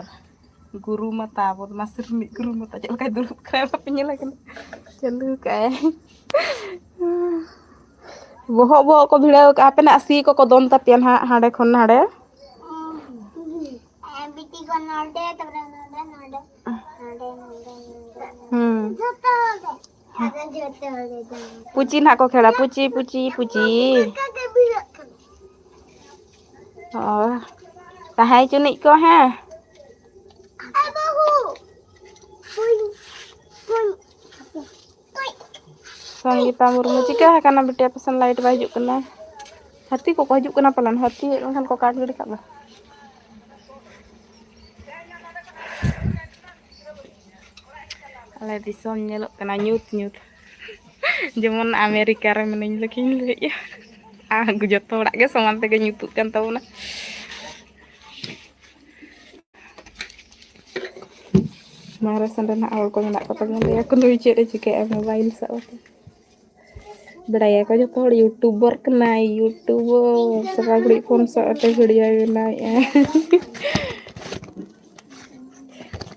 ᱜᱩᱨᱩ ᱢᱟᱛᱟ, ᱵᱚᱫᱢᱟᱥ ᱨᱤᱱᱤᱡ ᱜᱩᱨᱩ ᱢᱟᱛᱟ ᱪᱮᱫ ᱞᱮᱠᱟᱭ ᱫᱩᱲᱩᱵ ᱠᱟᱱᱟ ᱵᱟᱯᱮ ᱧᱮᱞᱮ ᱠᱟᱱᱟ? ᱪᱟᱹᱞᱩ ᱠᱟᱜᱼᱟᱭ᱾ ᱵᱚᱦᱚᱜ ᱵᱚᱦᱚᱜ ᱠᱚ ᱵᱷᱤᱲᱟᱹᱣ ᱠᱟᱜᱼᱟ, ᱟᱯᱮᱱᱟᱜ ᱥᱤ ᱠᱚᱠᱚ ᱫᱚᱱ ᱛᱟᱯᱮᱭᱟ ᱱᱟᱦᱟᱜ ᱦᱟᱸᱰᱮ ᱠᱷᱚᱱ ᱱᱟᱰᱮ᱾ ᱵᱤᱴᱤ ᱠᱚ ᱱᱚᱰᱮ, ᱛᱟᱨᱯᱚᱨᱮ ᱱᱚᱰᱮ, ᱱᱚᱰᱮ, ᱱᱚᱰᱮ, ᱱᱚᱰᱮ, ᱱᱚᱰᱮ᱾ ᱦᱩᱸ᱾ ᱡᱷᱚᱛᱚ ᱜᱮ᱾ ᱯᱩᱪᱤ ᱱᱟᱦᱟᱜ ᱠᱚ ᱠᱷᱮᱞᱟ, ᱯᱩᱪᱤ, ᱯᱩᱪᱤ, ᱯᱩᱪᱤ᱾ ᱚ, ᱛᱟᱦᱮᱸ ᱦᱚᱪᱚᱱᱤᱡ ᱠᱚ, ᱦᱮᱸ᱾ ᱥᱚᱝᱜᱤᱛᱟ ᱢᱩᱨᱢᱩ, ᱪᱤᱠᱟᱹ ᱟᱠᱟᱱᱟ ᱵᱤᱴᱤ? ᱟᱯᱮ ᱥᱮᱱ ᱞᱟᱭᱤᱴ ᱵᱟᱭ ᱦᱤᱡᱩᱜ ᱠᱟᱱᱟ? ᱦᱟᱹᱛᱤ ᱠᱚᱠᱚ ᱦᱤᱡᱩᱜ ᱠᱟᱱᱟ ᱯᱟᱞᱮᱱ, ᱦᱟᱹᱛᱤ ᱦᱮᱡ ᱞᱮᱱᱠᱷᱟᱱ ᱠᱚ ᱠᱟᱴ ᱜᱤᱰᱤ ᱠᱟᱜ ᱫᱚ᱾ ᱟᱞᱮ ᱫᱤᱥᱚᱢ ᱧᱮᱞᱚᱜ ᱠᱟᱱᱟ ᱧᱩᱛ ᱧᱩᱛ, ᱡᱮᱢᱚᱱ ᱟᱢᱮᱨᱤᱠᱟ ᱨᱮ ᱢᱤᱱᱟᱹᱧ ᱞᱮᱠᱟᱧ ᱞᱟᱹᱭᱮᱜᱼᱟ᱾ ᱟᱨ ᱡᱚᱛᱚ ᱦᱚᱲᱟᱜ ᱜᱮ ᱥᱚᱢᱟᱱ ᱛᱮᱜᱮ ᱧᱩᱛᱩᱜ ᱠᱟᱱ ᱛᱟᱵᱚᱱᱟ᱾ ᱵᱟᱦᱨᱮ ᱥᱮᱱ ᱨᱮ ᱱᱟᱦᱟᱜ ᱦᱚᱲ ᱠᱚ ᱢᱮᱱᱟᱜ ᱠᱚ ᱛᱟᱵᱚᱱᱟ, ᱞᱟᱹᱭᱟ ᱠᱚ, "ᱱᱩᱭ ᱪᱮᱫ ᱮ ᱪᱤᱠᱟᱹᱭᱟ ᱢᱳᱵᱟᱭᱤᱞ ᱥᱟᱵ ᱠᱟᱛᱮ?" ᱵᱟᱲᱟᱭᱟᱠᱚ ᱡᱚᱛᱚ ᱦᱚᱲ ᱭᱩᱴᱩᱵᱚᱨ ᱠᱟᱱᱟᱭ, ᱭᱩᱴᱩᱵᱚᱨ᱾ ᱥᱟᱨᱟ ᱜᱷᱟᱹᱲᱤᱡ ᱯᱷᱳᱱ ᱥᱟᱵ ᱠᱟᱛᱮ ᱵᱷᱤᱰᱤᱭᱳᱭ ᱵᱮᱱᱟᱣᱮᱫᱼᱟ᱾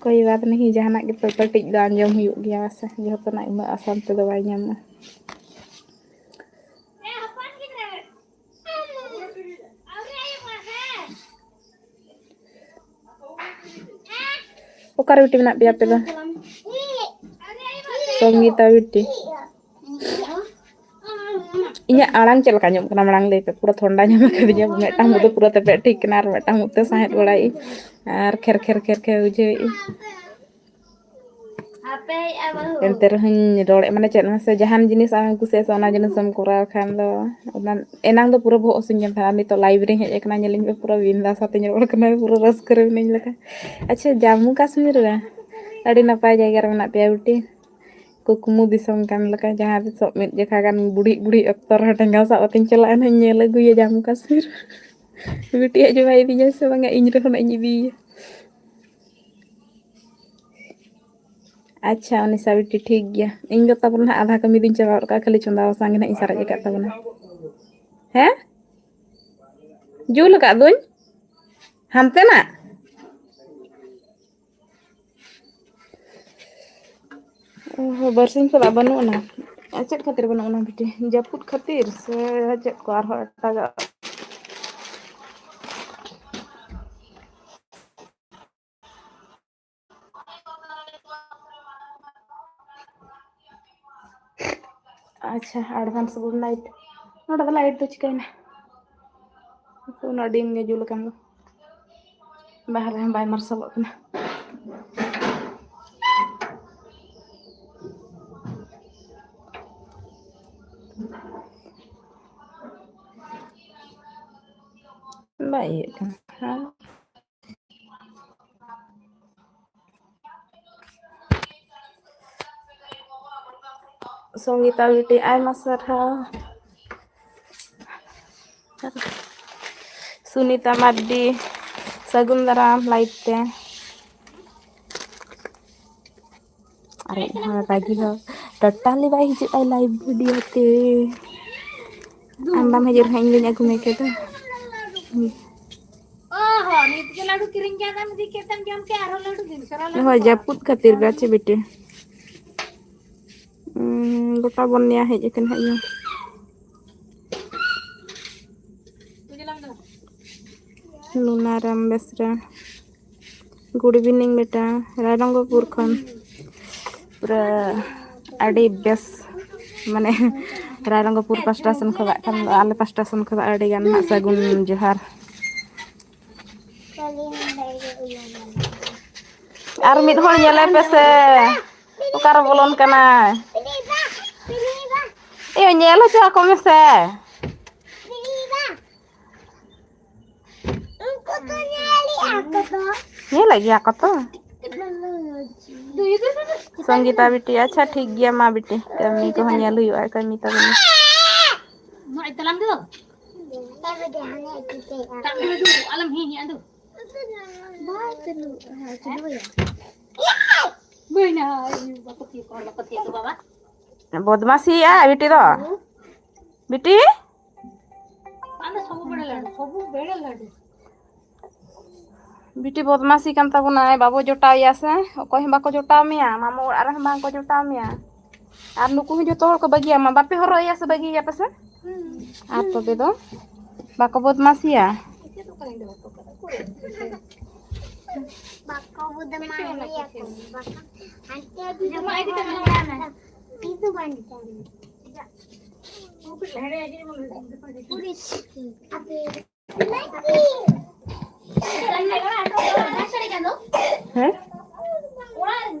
ᱠᱳᱭ ᱵᱟᱛ ᱱᱟᱦᱤ, ᱡᱟᱦᱟᱱᱟᱜ ᱜᱮᱛᱚ ᱠᱟᱹᱴᱤᱡ ᱫᱚ ᱟᱸᱡᱚᱢ ᱦᱩᱭᱩᱜ ᱜᱮᱭᱟ ᱥᱮ, ᱡᱚᱛᱚᱱᱟᱜ ᱩᱱᱟᱹᱜ ᱟᱥᱟᱱ ᱛᱮᱫᱚ ᱵᱟᱭ ᱧᱟᱢᱚᱜᱼᱟ᱾ ᱚᱠᱟᱨᱮ ᱵᱤᱴᱤ ᱢᱮᱱᱟᱜ ᱯᱮᱭᱟ ᱟᱯᱮ ᱫᱚ? ᱥᱚᱝᱜᱤᱛᱟ ᱵᱤᱴᱤ᱾ ᱤᱧᱟᱹᱜ ᱟᱲᱟᱝ ᱪᱮᱫ ᱞᱮᱠᱟ ᱟᱸᱡᱚᱢᱚᱜ ᱠᱟᱱᱟ ᱢᱟᱲᱟᱝ ᱞᱟᱹᱭ ᱯᱮ? ᱯᱩᱨᱟᱹ ᱴᱷᱚᱱᱰᱟ ᱧᱟᱢ ᱟᱠᱟᱫᱤᱧᱟ, ᱢᱤᱫᱴᱟᱝ ᱢᱩ ᱫᱚ ᱯᱩᱨᱟᱹ ᱛᱮᱯᱮᱫ ᱴᱷᱤᱠ ᱠᱟᱱᱟ ᱟᱨ ᱢᱤᱫᱴᱟᱝ ᱢᱩ ᱛᱮ ᱥᱟᱸᱦᱮᱫ ᱵᱟᱲᱟᱭᱮᱫ ᱟᱹᱧ ᱟᱨ ᱠᱷᱮᱨ ᱠᱷᱮᱨ ᱠᱷᱮᱨ ᱠᱷᱮᱨ ᱵᱩᱡᱷᱟᱹᱣᱮᱫ ᱟᱹᱧ᱾ ᱮᱱᱛᱮ ᱨᱮᱦᱚᱸᱧ ᱨᱚᱲᱮᱫ, ᱢᱟᱱᱮ ᱪᱮᱫ ᱢᱟᱥᱮ, ᱡᱟᱦᱟᱱ ᱡᱤᱱᱤᱥ ᱟᱢᱮᱢ ᱠᱩᱥᱤᱭᱟᱜᱼᱟ ᱥᱮ, ᱚᱱᱟ ᱡᱤᱱᱤᱥᱮᱢ ᱠᱚᱨᱟᱣ ᱠᱷᱟᱱ ᱫᱚ, ᱚᱱᱟ ᱮᱱᱟᱝ ᱫᱚ ᱯᱩᱨᱟᱹ ᱵᱚᱦᱚᱜ ᱦᱟᱹᱥᱩᱧ ᱠᱟᱱ ᱛᱟᱦᱮᱱᱟ, ᱟᱨ ᱱᱤᱛᱚᱜ ᱞᱟᱭᱤᱵᱷ ᱨᱮᱧ ᱦᱮᱡ ᱟᱠᱟᱱᱟ, ᱧᱮᱞᱤᱧ ᱯᱮ, ᱯᱩᱨᱟᱹ ᱵᱤᱱᱫᱟᱥ ᱟᱛᱮᱧ ᱨᱚᱲ ᱠᱟᱱᱟ, ᱯᱩᱨᱟᱹ ᱨᱟᱹᱥᱠᱟᱹ ᱨᱮ ᱢᱤᱱᱟᱹᱧ ᱞᱮᱠᱟ᱾ ᱟᱪᱪᱷᱟ, ᱡᱟᱢᱢᱩ ᱠᱟᱥᱢᱤᱨ ᱨᱮ ᱟᱹᱰᱤ ᱱᱟᱯᱟᱭ ᱡᱟᱭᱜᱟ ᱨᱮ ᱢᱮᱱᱟᱜ ᱯᱮᱭᱟ ᱵᱤᱴᱤ, ᱠᱩᱠᱢᱩ ᱫᱤᱥᱚᱢ ᱠᱟᱱ ᱞᱮᱠᱟ, ᱡᱟᱦᱟᱸ ᱛᱤᱥᱚᱜ ᱢᱤᱫ ᱡᱚᱠᱷᱟ ᱜᱟᱱ ᱵᱩᱰᱷᱤ ᱵᱩᱰᱷᱤ ᱚᱠᱛᱚ ᱨᱮᱦᱚᱸ ᱴᱷᱮᱸᱜᱟ ᱥᱟᱵ ᱠᱟᱛᱮᱧ ᱪᱟᱞᱟᱜᱼᱟ ᱱᱟᱦᱟᱜ, ᱧᱮᱞ ᱟᱹᱜᱩᱭᱟ ᱡᱟᱢᱢᱩ ᱠᱟᱥᱢᱤᱨ᱾ ᱵᱤᱴᱤᱭᱟᱜ ᱡᱚᱢᱟᱭ ᱤᱫᱤᱧᱟ ᱥᱮ ᱵᱟᱝᱟ, ᱤᱧ ᱨᱮᱦᱚᱸ ᱱᱟᱜ ᱤᱧ ᱤᱫᱤᱭᱮᱭᱟ᱾ ᱟᱪᱪᱷᱟ, ᱚᱱᱤᱥᱟ ᱵᱤᱴᱤ, ᱴᱷᱤᱠ ᱜᱮᱭᱟ᱾ ᱤᱧ ᱫᱚ ᱛᱟᱵᱚᱱ ᱱᱟᱦᱟᱜ ᱟᱫᱷᱟ ᱠᱟᱹᱢᱤ ᱫᱩᱧ ᱪᱟᱵᱟ ᱜᱚᱫ ᱠᱟᱜᱼᱟ, ᱠᱷᱟᱹᱞᱤ ᱪᱚᱸᱫᱟ ᱵᱟᱥᱟᱝ ᱜᱮ ᱱᱟᱦᱟᱜ ᱤᱧ ᱥᱟᱨᱮᱡ ᱟᱠᱟᱫ ᱛᱟᱵᱚᱱᱟ᱾ ᱦᱮᱸ? ᱡᱩᱞ ᱟᱠᱟᱫ ᱫᱩᱧ᱾ ᱦᱟᱱᱛᱮᱱᱟᱜ᱾ ᱚ, ᱵᱟᱨᱥᱤᱧ ᱠᱷᱚᱱᱟᱜ ᱵᱟᱹᱱᱩᱜ ᱟᱱᱟ᱾ ᱟᱨ ᱪᱮᱫ ᱠᱷᱟᱹᱛᱤᱨ ᱵᱟᱹᱱᱩᱜ ᱟᱱᱟ ᱵᱤᱴᱤ? ᱡᱟᱹᱯᱩᱫ ᱠᱷᱟᱹᱛᱤᱨ ᱥᱮ ᱪᱮᱫ ᱠᱚ ᱟᱨᱦᱚᱸ ᱮᱴᱟᱜᱟᱜ? ᱟᱪᱪᱷᱟ, advance good night. ᱱᱚᱰᱮ ᱫᱚ light ᱫᱚ ᱪᱤᱠᱟᱹᱭᱮᱱᱟ? ᱩᱱᱟᱹᱜ dim ᱜᱮ ᱡᱩᱞ ᱟᱠᱟᱱ ᱫᱚ᱾ ᱵᱟᱦᱨᱮ ᱦᱚᱸ ᱵᱟᱭ ᱢᱟᱨᱥᱟᱞᱚᱜ ᱠᱟᱱᱟ᱾ ᱵᱟᱭ ᱤᱭᱟᱹᱜ ᱠᱟᱱᱟ᱾ ᱥᱚᱝᱜᱤᱛᱟ ᱵᱤᱴᱤ, ᱟᱭᱢᱟ ᱥᱟᱨᱦᱟᱣ᱾ ᱥᱩᱱᱤᱛᱟ ᱢᱟᱨᱰᱤ, ᱥᱟᱹᱜᱩᱱ ᱫᱟᱨᱟᱢ live ᱛᱮ᱾ ᱟᱨ ᱤᱧ ᱦᱚᱸ ᱨᱟᱹᱜᱤ ᱦᱚᱸ totally ᱵᱟᱭ ᱦᱤᱡᱩᱜ ᱟᱭ live video ᱛᱮ᱾ ᱟᱢ ᱵᱟᱢ ᱦᱤᱡᱩᱜ ᱨᱮᱦᱚᱸ ᱤᱧ ᱫᱚᱧ ᱟᱹᱜᱩ ᱢᱮ ᱠᱮᱫᱟ᱾ ᱚ ᱦᱚᱸ, ᱱᱤᱛ ᱜᱮ ᱞᱟᱹᱰᱩ ᱠᱤᱨᱤᱧ ᱠᱮᱫᱟᱢ, ᱤᱫᱤ ᱠᱮᱫᱟᱢ, ᱡᱚᱢ ᱠᱮᱫ, ᱟᱨᱦᱚᱸ ᱞᱟᱹᱰᱩ ᱫᱤᱱ ᱥᱟᱨᱟ ᱞᱟᱹᱰᱩ ᱦᱳᱭ, ᱠᱚ᱾ ᱡᱟᱹᱯᱩᱫ ᱠᱷᱟᱹᱛᱤᱨ ᱜᱮ ᱪᱮ ᱵᱤᱴᱤ? ᱩᱸ, ᱜᱚᱴᱟ ᱵᱚᱱ ᱱᱮᱭᱟ ᱦᱮᱡ ᱟᱠᱟᱱᱟ ᱦᱟᱸᱜ ᱤᱭᱟᱹ᱾ ᱞᱩᱱᱟᱨᱟᱢ ᱵᱮᱥᱨᱟ, good evening ᱵᱮᱴᱟ, ᱨᱟᱭᱨᱚᱝᱜᱚᱯᱩᱨ ᱠᱷᱚᱱ᱾ ᱯᱩᱨᱟᱹ ᱟᱹᱰᱤ ᱵᱮᱥ, ᱢᱟᱱᱮ, ᱨᱟᱭᱨᱚᱝᱜᱚᱯᱩᱨ ᱯᱟᱥᱴᱟ ᱥᱮᱱ ᱠᱷᱚᱱᱟᱜ ᱠᱷᱟᱱ ᱫᱚ, ᱟᱞᱮ ᱯᱟᱥᱴᱟ ᱥᱮᱱ ᱠᱷᱚᱱᱟᱜ ᱟᱹᱰᱤ ᱜᱟᱱ ᱱᱟᱜ ᱥᱟᱹᱜᱩᱱ ᱡᱚᱦᱟᱨ᱾ ᱟᱨ ᱢᱤᱫ ᱦᱚᱲ ᱧᱮᱞᱮ ᱯᱮᱥᱮ, ᱚᱠᱟᱨᱮ ᱵᱚᱞᱚᱱ ᱠᱟᱱᱟᱭ? ᱮᱭ, ᱧᱮᱞ ᱦᱚᱪᱚ ᱟᱠᱚ ᱢᱮᱥᱮ᱾ ᱩᱱᱠᱩ ᱠᱚ ᱧᱮᱞᱮᱫᱼᱟ ᱠᱚ ᱛᱚ᱾ ᱧᱮᱞᱮᱫ ᱜᱮᱭᱟ ᱠᱚ ᱛᱚ᱾ ᱥᱚᱝᱜᱤᱛᱟ ᱵᱤᱴᱤ, ᱟᱪᱪᱷᱟ, ᱴᱷᱤᱠ ᱜᱮᱭᱟ, ᱢᱟ ᱵᱤᱴᱤ, ᱠᱟᱹᱢᱤ ᱠᱚᱦᱚᱸ ᱧᱮᱞ ᱦᱩᱭᱩᱜᱼᱟ, ᱠᱟᱹᱢᱤ ᱛᱟᱵᱚᱱ ᱢᱮ᱾ ᱱᱚᱜᱼᱚᱭ ᱛᱟᱞᱟᱝ ᱫᱚ᱾ ᱟᱞᱚᱢ ᱦᱤ ᱦᱤ ᱟᱫᱚ᱾ ᱵᱟᱭ ᱪᱟᱹᱞᱩᱜᱼᱟ, ᱪᱟᱹᱞᱩᱭᱟ᱾ ᱵᱟᱹᱭ ᱱᱟ, ᱵᱟᱠᱚ ᱛᱤᱭᱳᱜ ᱠᱚᱣᱟ, ᱵᱟᱠᱚ ᱛᱤᱭᱳᱜ ᱠᱚᱣᱟ, ᱵᱟᱵᱟ᱾ ᱵᱚᱫᱢᱟᱥᱤᱭᱮᱜᱼᱟ ᱵᱤᱴᱤ ᱫᱚ᱾ ᱵᱤᱴᱤ? ᱟᱫᱚ ᱥᱚᱵᱩ ᱵᱮᱲᱟ ᱞᱟᱹᱰᱩ, ᱥᱚᱵᱩ ᱵᱮᱲᱟ ᱞᱟᱹᱰᱩ᱾ ᱵᱤᱴᱤ ᱵᱚᱫᱢᱟᱥᱤ ᱠᱟᱱ ᱛᱟᱵᱚᱱᱟᱭ, ᱵᱟᱵᱚ ᱡᱚᱴᱟᱣᱮᱭᱟ ᱥᱮ, ᱚᱠᱚᱭ ᱦᱚᱸ ᱵᱟᱠᱚ ᱡᱚᱴᱟᱣ ᱢᱮᱭᱟ, ᱢᱟᱢᱚ ᱚᱲᱟᱜ ᱨᱮᱦᱚᱸ ᱵᱟᱝ ᱠᱚ ᱡᱚᱴᱟᱣ ᱢᱮᱭᱟ᱾ ᱟᱨ ᱱᱩᱠᱩ ᱦᱚᱸ ᱡᱚᱛᱚ ᱦᱚᱲ ᱠᱚ ᱵᱟᱹᱜᱤᱭᱟᱢᱟ, ᱵᱟᱯᱮ ᱦᱚᱨᱚᱜ ᱮᱭᱟ ᱥᱮ ᱵᱟᱹᱜᱤᱭᱮᱭᱟ ᱯᱮ ᱥᱮ? ᱟᱨ ᱛᱚᱵᱮ ᱫᱚ ᱵᱟᱠᱚ ᱵᱚᱫᱢᱟᱥᱤᱭᱟ᱾ ᱵᱟᱠᱚ ᱵᱚᱫᱢᱟᱥᱤᱭᱟ ᱠᱚ, ᱵᱟᱠᱚ, ᱦᱟᱱᱛᱮ ᱫᱤᱫᱤ ᱡᱚᱢᱟᱜ ᱤᱫᱤ ᱠᱟᱜ ᱢᱮ᱾ ᱫᱤᱫᱤ ᱵᱟᱝ ᱡᱚᱢ᱾ ᱦᱮᱸ?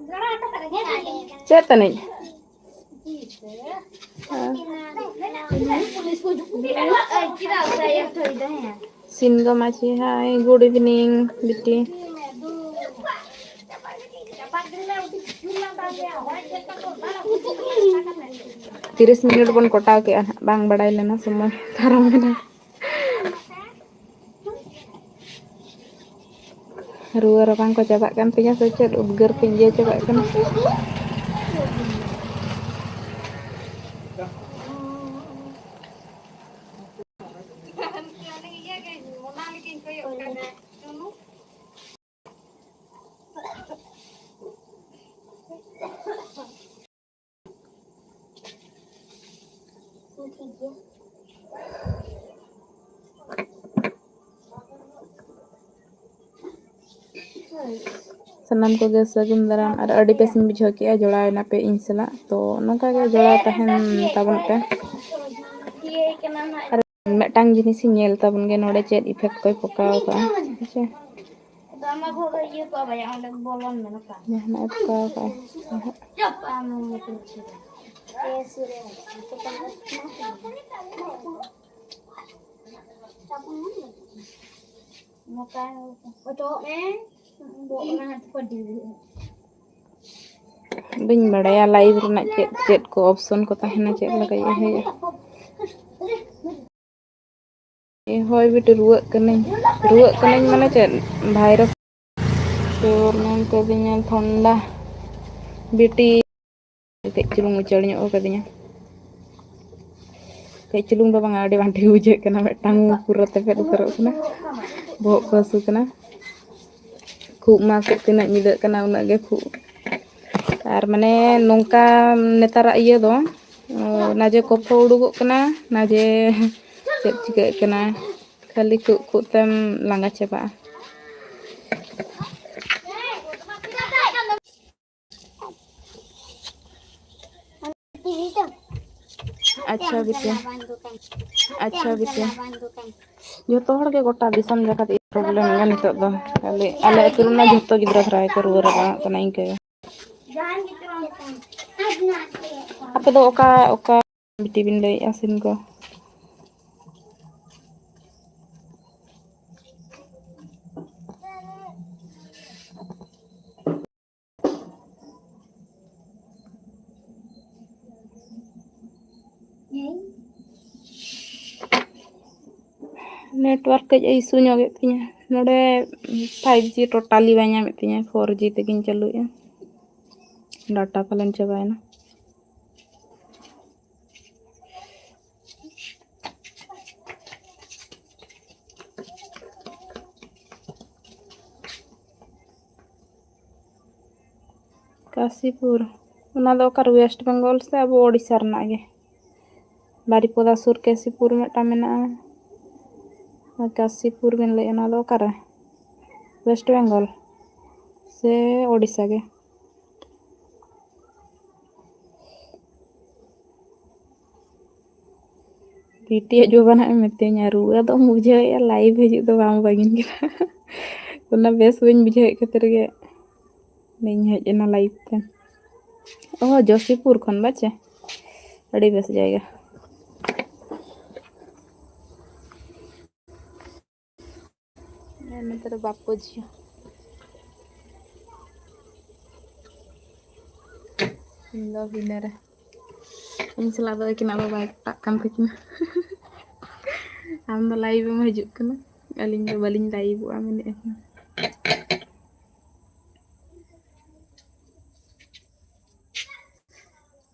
ᱪᱮᱫ ᱛᱟᱹᱱᱤᱡ? ᱥᱤᱱᱜᱚ ᱢᱟᱹᱡᱷᱤ, hi, good evening ᱵᱤᱴᱤ᱾ ᱛᱤᱨᱤᱥ ᱢᱤᱱᱤᱴ ᱵᱚᱱ ᱠᱚᱴᱟᱣ ᱠᱮᱜᱼᱟ ᱱᱟᱦᱟᱜ, ᱵᱟᱝ ᱵᱟᱲᱟᱭ ᱞᱮᱱᱟ ᱥᱚᱢᱚᱭ ᱯᱟᱨᱚᱢ ᱮᱱᱟ᱾ ᱨᱩᱣᱟᱹ ᱨᱟᱵᱟᱝ ᱠᱚ ᱪᱟᱵᱟᱜ ᱠᱟᱱ ᱛᱤᱧᱟᱹ ᱥᱮ ᱪᱮᱫ? ᱩᱫᱽᱜᱟᱹᱨ ᱛᱮᱧ ᱤᱭᱟᱹ ᱪᱟᱵᱟᱜ ᱠᱟᱱᱟ᱾ ᱥᱟᱱᱟᱢ ᱠᱚᱜᱮ ᱥᱟᱹᱜᱩᱱ ᱫᱟᱨᱟᱢ ᱟᱨ ᱟᱹᱰᱤ ᱵᱮᱥᱤᱧ ᱵᱩᱡᱷᱟᱹᱣ ᱠᱮᱜᱼᱟ ᱡᱚᱲᱟᱣ ᱮᱱᱟᱯᱮ ᱤᱧ ᱥᱟᱞᱟᱜ᱾ ᱛᱚ ᱱᱚᱝᱠᱟ ᱜᱮ ᱡᱚᱲᱟᱣ ᱛᱟᱦᱮᱱ ᱛᱟᱵᱚᱱ ᱯᱮ᱾ ᱟᱨ ᱢᱤᱫᱴᱟᱝ ᱡᱤᱱᱤᱥ ᱤᱧ ᱧᱮᱞ ᱛᱟᱵᱚᱱ ᱜᱮ, ᱱᱚᱰᱮ ᱪᱮᱫ effect ᱠᱚᱭ ᱯᱚᱠᱟᱣ ᱠᱟᱜᱼᱟ᱾ ᱦᱮᱸ ᱥᱮ? ᱟᱫᱚ ᱟᱢᱟᱜ ᱜᱷᱚᱨ ᱫᱚ ᱤᱭᱟᱹ ᱠᱚ ᱟᱵᱟᱭᱟ, ᱚᱸᱰᱮ ᱵᱚᱞᱚᱱ ᱢᱮ ᱱᱚᱝᱠᱟ᱾ ᱡᱟᱦᱟᱱᱟᱜ ᱮ ᱯᱚᱠᱟᱣ ᱠᱟᱜᱼᱟ᱾ ᱪᱚᱯ, ᱟᱢ ᱦᱚᱸ ᱢᱚᱛᱚ ᱪᱮᱫ᱾ ᱱᱚᱝᱠᱟ ᱚᱪᱚᱜ ᱢᱮ, ᱵᱚᱦᱚᱜ ᱚᱱᱟ ᱦᱟᱸᱜ ᱛᱮᱠᱚ ᱰᱤᱞ ᱦᱩᱭᱩᱜᱼᱟ᱾ ᱵᱟᱹᱧ ᱵᱟᱲᱟᱭᱟ live ᱨᱮᱱᱟᱜ ᱪᱮᱫ ᱪᱮᱫ ᱠᱚ option ᱠᱚ ᱛᱟᱦᱮᱱᱟ, ᱪᱮᱫ ᱞᱮᱠᱟ ᱤᱭᱟᱹ ᱦᱩᱭᱩᱜᱼᱟ᱾ ᱮ, ᱦᱳᱭ ᱵᱤᱴᱤ, ᱨᱩᱣᱟᱹᱜ ᱠᱟᱹᱱᱟᱹᱧ᱾ ᱨᱩᱣᱟᱹᱜ ᱠᱟᱹᱱᱟᱹᱧ ᱢᱟᱱᱮ ᱪᱮᱫ? ᱵᱷᱟᱭᱨᱟᱥ᱾ ᱥᱩᱨ ᱢᱮᱱ ᱠᱟᱹᱫᱤᱧᱟ ᱴᱷᱟᱱᱰᱟ᱾ ᱵᱤᱴᱤ ᱠᱟᱹᱡ ᱪᱩᱞᱩᱝ ᱩᱪᱟᱹᱲ ᱧᱚᱜ ᱠᱟᱹᱫᱤᱧᱟ᱾ ᱠᱟᱹᱡ ᱪᱩᱞᱩᱝ ᱫᱚ ᱵᱟᱝᱟ, ᱟᱹᱰᱤ ᱵᱟᱝ ᱴᱷᱤᱠ ᱵᱩᱡᱷᱟᱹᱜ ᱠᱟᱱᱟ᱾ ᱢᱤᱫᱴᱟᱝ ᱯᱩᱨᱟᱹ ᱛᱮᱯᱮᱫ ᱩᱛᱟᱹᱨᱚᱜ ᱠᱟᱱᱟ᱾ ᱵᱚᱦᱚᱜ ᱠᱚ ᱦᱟᱹᱥᱩ ᱠᱟᱱᱟ᱾ ᱠᱷᱩᱜ ᱢᱟ ᱥᱮ ᱛᱤᱱᱟᱹᱜ ᱧᱤᱫᱟᱹᱜ ᱠᱟᱱᱟ, ᱩᱱᱟᱹᱜ ᱜᱮ ᱠᱷᱩᱜ᱾ ᱟᱨ ᱢᱟᱱᱮ ᱱᱚᱝᱠᱟ ᱱᱮᱛᱟᱨᱟᱜ ᱤᱭᱟᱹ ᱫᱚ, ᱚ, ᱱᱟ ᱡᱮ ᱠᱚᱯᱷᱚ ᱩᱰᱩᱠᱚᱜ ᱠᱟᱱᱟ, ᱱᱟ ᱡᱮ ᱪᱮᱫ ᱪᱤᱠᱟᱹᱜ ᱠᱟᱱᱟ, ᱠᱷᱟᱹᱞᱤ ᱠᱷᱩᱜ ᱠᱷᱩᱜ ᱛᱮᱢ ᱞᱟᱸᱜᱟ ᱪᱟᱵᱟᱜᱼᱟ᱾ ᱴᱤᱵᱷᱤ ᱛᱮ᱾ ᱟᱪᱪᱷᱟ ᱵᱤᱴᱤ, ᱟᱪᱪᱷᱟ ᱵᱤᱴᱤ᱾ ᱡᱚᱛᱚ ᱦᱚᱲ ᱜᱮ ᱜᱚᱴᱟ ᱫᱤᱥᱚᱢ ᱡᱟᱠᱟᱛ problem ᱜᱮ ᱱᱤᱛᱚᱜ ᱫᱚ᱾ ᱠᱷᱟᱹᱞᱤ ᱟᱞᱮ ᱟᱹᱛᱩ ᱨᱮᱱᱟᱜ ᱡᱷᱚᱛᱚ ᱜᱤᱫᱽᱨᱟᱹ ᱫᱷᱟᱨᱟ ᱜᱮᱠᱚ ᱨᱩᱣᱟᱹ ᱨᱟᱵᱟᱝᱚᱜ ᱠᱟᱱᱟ ᱤᱱᱠᱟᱹ ᱜᱮ᱾ ᱟᱯᱮ ᱫᱚ ᱚᱠᱟ, ᱚᱠᱟ ᱵᱤᱴᱤ ᱵᱤᱱ ᱞᱟᱹᱭᱮᱫᱼᱟ ᱥᱤᱢ ᱠᱚ? Network ᱠᱟᱹᱡ ᱮ issue ᱧᱚᱜᱮᱫ ᱛᱤᱧᱟᱹ᱾ ᱱᱚᱰᱮ five G totally ᱵᱟᱭ ᱧᱟᱢᱮᱫ ᱛᱤᱧᱟᱹ, four G ᱛᱮᱜᱮᱧ ᱪᱟᱹᱞᱩᱭᱮᱫᱼᱟ᱾ Data ᱯᱟᱞᱮᱱ ᱪᱟᱵᱟᱭᱮᱱᱟ᱾ ᱠᱟᱥᱤᱯᱩᱨ, ᱚᱱᱟ ᱫᱚ ᱚᱠᱟᱨᱮ, West Bengal ᱥᱮ ᱟᱵᱚ ᱳᱰᱤᱥᱟ ᱨᱮᱱᱟᱜ ᱜᱮ? ᱵᱟᱨᱤᱯᱚᱫᱟ ᱥᱩᱨ ᱠᱟᱥᱤᱯᱩᱨ ᱢᱤᱫᱴᱟᱝ ᱢᱮᱱᱟᱜᱼᱟ᱾ ᱟᱨ ᱠᱟᱥᱤᱯᱩᱨ ᱵᱮᱱ ᱞᱟᱹᱭᱮᱫᱼᱟ, ᱚᱱᱟ ᱫᱚ ᱚᱠᱟᱨᱮ? West Bengal ᱥᱮ ᱳᱰᱤᱥᱟ ᱜᱮ? ᱵᱤᱴᱤᱭᱟᱜ ᱡᱚᱵᱟᱱᱟᱜ ᱮᱢ ᱢᱤᱛᱟᱹᱧᱟ, ᱨᱩᱣᱟᱹ ᱫᱚᱢ ᱵᱩᱡᱷᱟᱹᱣᱮᱫᱼᱟ, live ᱦᱤᱡᱩᱜ ᱫᱚ ᱵᱟᱝ ᱵᱟᱹᱜᱤᱧ ᱠᱟᱱᱟ᱾ ᱚᱱᱟ ᱵᱮᱥ ᱵᱟᱹᱧ ᱵᱩᱡᱷᱟᱹᱣᱮᱫ ᱠᱷᱟᱹᱛᱤᱨ ᱜᱮ ᱤᱧ ᱦᱮᱡ ᱮᱱᱟ live ᱛᱮ᱾ ᱚ, ᱡᱳᱥᱤᱯᱩᱨ ᱠᱷᱚᱱ ᱵᱟᱪᱮ? ᱟᱹᱰᱤ ᱵᱮᱥ ᱡᱟᱭᱜᱟ᱾ ᱦᱮᱸ, ᱱᱚᱛᱮ ᱨᱮ ᱵᱟᱯᱩ ᱡᱤᱭᱟᱹ᱾ ᱤᱧ ᱫᱚ ᱵᱷᱤᱱᱟᱹ ᱨᱮ᱾ ᱤᱧ ᱥᱟᱞᱟᱜ ᱫᱚ ᱟᱹᱠᱤᱱᱟᱜ ᱫᱚ ᱵᱟᱭ ᱯᱚᱴᱟᱜ ᱠᱟᱱ ᱛᱟᱹᱠᱤᱱᱟ᱾ ᱟᱢ ᱫᱚ live ᱮᱢ ᱦᱤᱡᱩᱜ ᱠᱟᱱᱟ, ᱟᱹᱞᱤᱧ ᱫᱚ ᱵᱟᱹᱞᱤᱧ liveᱚᱜᱼᱟ ᱢᱮᱱᱮᱫᱼᱟ ᱠᱤᱱ᱾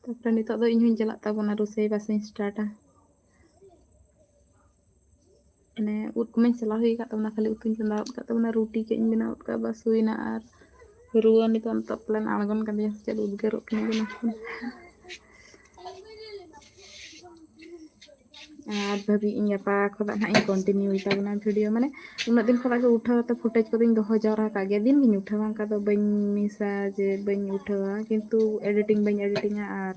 ᱛᱟᱯᱚᱨᱮ ᱱᱤᱛᱚᱜ ᱫᱚ ᱤᱧ ᱦᱚᱸᱧ ᱪᱟᱞᱟᱜ ᱛᱟᱵᱚᱱᱟ, ᱨᱳᱥᱮᱭ ᱵᱟᱥᱟᱧ startᱟ᱾ ᱢᱟᱱᱮ ᱩᱫ ᱠᱚᱢᱟᱧ ᱥᱟᱞᱟ ᱦᱩᱭ ᱟᱠᱟᱫ ᱛᱟᱵᱚᱱᱟ, ᱠᱷᱟᱹᱞᱤ ᱩᱛᱩᱧ ᱪᱚᱸᱫᱟ ᱜᱚᱫ ᱠᱟᱜ ᱛᱟᱵᱚᱱᱟ, ᱨᱩᱴᱤ ᱠᱟᱹᱡ ᱤᱧ ᱵᱮᱱᱟᱣ ᱜᱚᱫ ᱠᱟᱜᱼᱟ, ᱵᱟᱥ ᱦᱩᱭᱱᱟ᱾ ᱟᱨ ᱨᱩᱣᱟᱹ ᱱᱤᱛᱚᱜ, ᱱᱤᱛᱚᱜ ᱯᱟᱞᱮᱱ ᱟᱬᱜᱚᱱ ᱠᱟᱱ ᱜᱮᱭᱟ ᱥᱮ ᱪᱮᱫ, ᱩᱫᱽᱜᱟᱹᱨᱚᱜ ᱠᱟᱱᱟ ᱡᱮᱱᱚ᱾ ᱟᱨ ᱫᱷᱟᱹᱵᱤᱡ ᱤᱧ ᱜᱟᱯᱟ ᱠᱷᱚᱱᱟᱜ ᱱᱟᱦᱟᱜ ᱤᱧ continueᱭ ᱛᱟᱵᱚᱱᱟ video᱾ ᱢᱟᱱᱮ ᱩᱱᱟᱹᱜ ᱫᱤᱱ ᱠᱷᱚᱱᱟᱜ ᱜᱮ ᱩᱴᱷᱟᱹᱣ ᱠᱟᱛᱮ footage ᱠᱚᱫᱚᱧ ᱫᱚᱦᱚ ᱡᱟᱣᱨᱟ ᱟᱠᱟᱫ ᱜᱮᱭᱟ, ᱫᱤᱱ ᱜᱤᱧ ᱩᱴᱷᱟᱹᱣᱟ, ᱚᱱᱠᱟ ᱫᱚ ᱵᱟᱹᱧ missᱟ ᱡᱮ ᱵᱟᱹᱧ ᱩᱴᱷᱟᱹᱣᱟ, ᱠᱤᱱᱛᱩ editing ᱵᱟᱹᱧ editingᱟ᱾ ᱟᱨ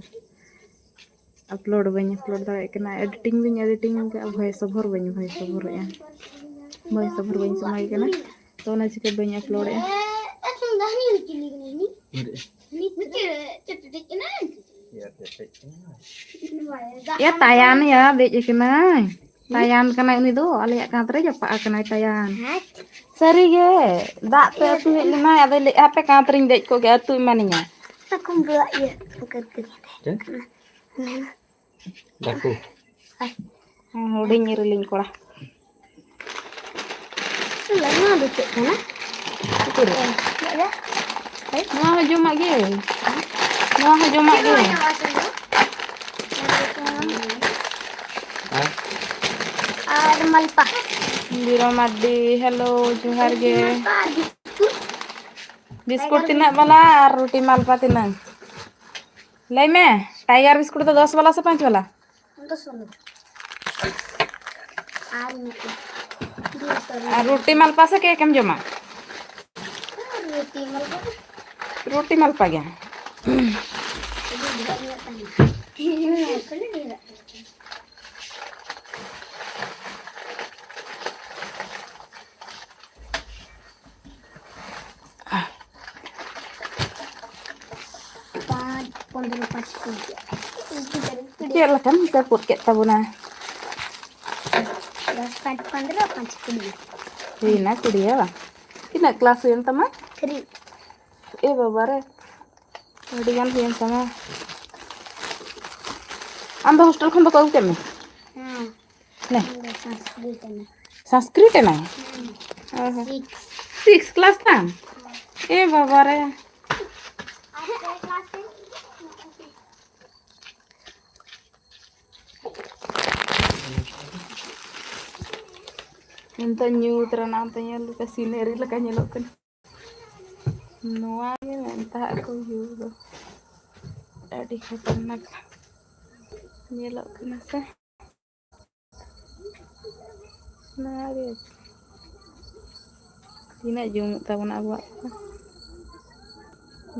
ᱟᱯᱞᱳᱰ ᱵᱟᱹᱧ ᱟᱯᱞᱳᱰ ᱫᱟᱲᱮᱭᱟᱜ ᱠᱟᱱᱟ᱾ ᱮᱰᱤᱴᱤᱝ ᱫᱩᱧ ᱮᱰᱤᱴᱤᱝ ᱟᱠᱟᱫᱼᱟ, ᱵᱷᱚᱭᱮᱥ ᱳᱵᱷᱟᱨ ᱵᱟᱹᱧ ᱵᱷᱚᱭᱮᱥ ᱳᱵᱷᱟᱨᱮᱜᱼᱟ᱾ ᱵᱷᱚᱭᱮᱥ ᱳᱵᱷᱟᱨ ᱵᱟᱹᱧ ᱥᱚᱢᱚᱭ ᱠᱟᱱᱟ, ᱛᱚ ᱚᱱᱟ ᱪᱤᱠᱟᱹ ᱵᱟᱹᱧ ᱟᱯᱞᱳᱰᱮᱜᱼᱟ᱾ ᱮ ᱛᱟᱭᱟᱱ ᱭᱟ, ᱫᱮᱡ ᱟᱠᱟᱱᱟᱭ᱾ ᱛᱟᱭᱟᱱ ᱠᱟᱱᱟᱭ ᱩᱱᱤ ᱫᱚ, ᱟᱞᱮᱭᱟᱜ ᱠᱟᱸᱛ ᱨᱮ ᱡᱟᱯᱟᱜ ᱟᱠᱟᱱᱟᱭ ᱛᱟᱭᱟᱱ᱾ ᱦᱮᱸ᱾ ᱥᱟᱹᱨᱤᱜᱮ, ᱫᱟᱜ ᱛᱮ ᱟᱹᱛᱩ ᱦᱮᱡ ᱞᱮᱱᱟᱭ, ᱟᱫᱚᱭ ᱞᱟᱹᱭᱮᱫᱼᱟ, "ᱦᱟᱯᱮ ᱠᱟᱸᱛ ᱨᱤᱧ ᱫᱮᱡ ᱠᱚᱜ ᱜᱮ, ᱟᱹᱛᱩ ᱮᱢᱟᱱᱤᱧᱟ᱾" ᱛᱟᱠᱚᱢ ᱵᱚᱞᱚᱜ ᱤᱭᱟᱹ, ᱪᱮᱫ? ᱢᱮᱱᱟ᱾ ᱵᱟᱠᱚ᱾ ᱦᱩᱰᱤᱧ ᱨᱮᱞᱤᱧ ᱠᱚᱲᱟ᱾ ᱱᱚᱣᱟ ᱫᱚ ᱪᱮᱫ ᱠᱟᱱᱟ? ᱩᱠᱩᱨ? ᱱᱚᱣᱟ ᱦᱚᱸ ᱡᱚᱢᱟᱜ ᱜᱮ᱾ ᱱᱚᱣᱟ ᱦᱚᱸ ᱡᱚᱢᱟᱜ ᱜᱮ᱾ ᱟᱨ ᱢᱟᱞᱯᱟ᱾ ᱵᱤᱨᱚ ᱢᱟᱨᱰᱤ, hello, ᱡᱚᱦᱟᱨ ᱜᱮ᱾ ᱢᱟᱞᱯᱟ, ᱵᱤᱥᱠᱩᱴ᱾ ᱵᱤᱥᱠᱩᱴ ᱴᱟᱭᱜᱟᱨ ᱛᱤᱱᱟᱹᱜ ᱵᱤᱥᱠᱩᱴ᱾ ᱵᱟᱞᱟ ᱟᱨ ᱨᱩᱴᱤ ᱢᱟᱞᱯᱟ ᱛᱤᱱᱟᱹᱜ? ᱞᱟᱹᱭ ᱢᱮ, ᱴᱟᱭᱜᱟᱨ ᱵᱤᱥᱠᱩᱴ ᱫᱚ ᱫᱚᱥ ᱵᱟᱞᱟ ᱥᱮ ᱯᱟᱸᱪ ᱵᱟᱞᱟ? ᱫᱚᱥ ᱵᱟᱞᱟ᱾ ᱟᱨ ᱢᱤᱫᱴᱮᱱ᱾ ᱟᱨ ᱨᱩᱴᱤ ᱢᱟᱞᱯᱟ ᱥᱮ ᱠᱮᱠ ᱮᱢ ᱡᱚᱢᱟ? ᱨᱩᱴᱤ ᱢᱟᱞᱯᱟ᱾ ᱨᱩᱴᱤ ᱢᱟᱞᱯᱟ ᱜᱮ᱾ ᱟᱹᱰᱤ ᱰᱷᱮᱨ ᱧᱚᱜ ᱛᱟᱦᱮᱱᱟ᱾ ᱦᱮᱸ, ᱠᱷᱟᱹᱞᱤ ᱰᱷᱮᱨᱟᱜ ᱛᱟᱦᱮᱱᱟ᱾ ᱯᱟᱸᱪ, ᱯᱚᱱᱨᱚ, ᱯᱟᱸᱪ, ᱠᱩᱲᱤ᱾ ᱪᱮᱫ ᱞᱮᱠᱟᱢ ᱦᱤᱥᱟᱹᱵ ᱜᱚᱫ ᱠᱮᱫ ᱛᱟᱵᱚᱱᱟ? ᱫᱚᱥ, ᱯᱟᱸᱪ, ᱯᱚᱱᱨᱚ, ᱯᱟᱸᱪ, ᱠᱩᱲᱤ᱾ ᱦᱩᱭᱱᱟ ᱠᱩᱲᱤ, ᱦᱮᱸ ᱵᱟᱝ? ᱛᱤᱱᱟᱹᱜ ᱠᱞᱟᱥ ᱦᱩᱭᱮᱱ ᱛᱟᱢᱟ? ᱛᱷᱨᱤ᱾ ᱮ ᱵᱟᱵᱟ ᱨᱮ, ᱟᱹᱰᱤ ᱜᱟᱱ ᱦᱩᱭᱮᱱ ᱛᱟᱢᱟ᱾ ᱟᱢ ᱫᱚ ᱦᱳᱥᱴᱮᱞ ᱠᱷᱚᱱ ᱫᱚᱠᱚ ᱟᱹᱜᱩ ᱠᱮᱫ ᱢᱮ? ᱦᱮᱸ᱾ ᱱᱮ᱾ ᱤᱧ ᱫᱚ ᱥᱚᱝᱥᱠᱨᱤᱛ ᱨᱤᱧ᱾ ᱥᱚᱝᱥᱠᱨᱤᱛ ᱮᱱᱟᱭ? ᱦᱮᱸ᱾ ᱚ ᱦᱚᱸ᱾ ᱥᱤᱠᱥ᱾ ᱥᱤᱠᱥ ᱠᱞᱟᱥ ᱛᱟᱢ? ᱮ ᱵᱟᱵᱟ ᱨᱮ᱾ ᱟᱨ ᱢᱤᱫᱴᱮᱱ ᱠᱞᱟᱥ ᱨᱮ᱾ ᱱᱤᱛᱚᱜ ᱧᱩᱛ ᱨᱮᱱᱟᱜ ᱚᱱᱛᱮ ᱧᱮᱞ ᱞᱮᱠᱟ ᱥᱤᱱᱟᱹᱨᱤ ᱞᱮᱠᱟ ᱧᱮᱞᱚᱜ ᱠᱟᱱᱟ᱾ ᱱᱚᱣᱟ ᱜᱮ ᱢᱮᱱᱛᱟᱜ ᱠᱚ ᱵᱷᱤᱭᱩ ᱫᱚ ᱟᱹᱰᱤ ᱠᱷᱟᱛᱟᱨᱱᱟᱠ ᱧᱮᱞᱚᱜ ᱠᱟᱱᱟ ᱥᱮ᱾ ᱱᱚᱣᱟ ᱜᱮ ᱛᱤᱱᱟᱹᱜ ᱡᱩᱢᱩᱜ ᱛᱟᱵᱚᱱᱟ ᱟᱵᱚᱣᱟᱜ ᱫᱚ᱾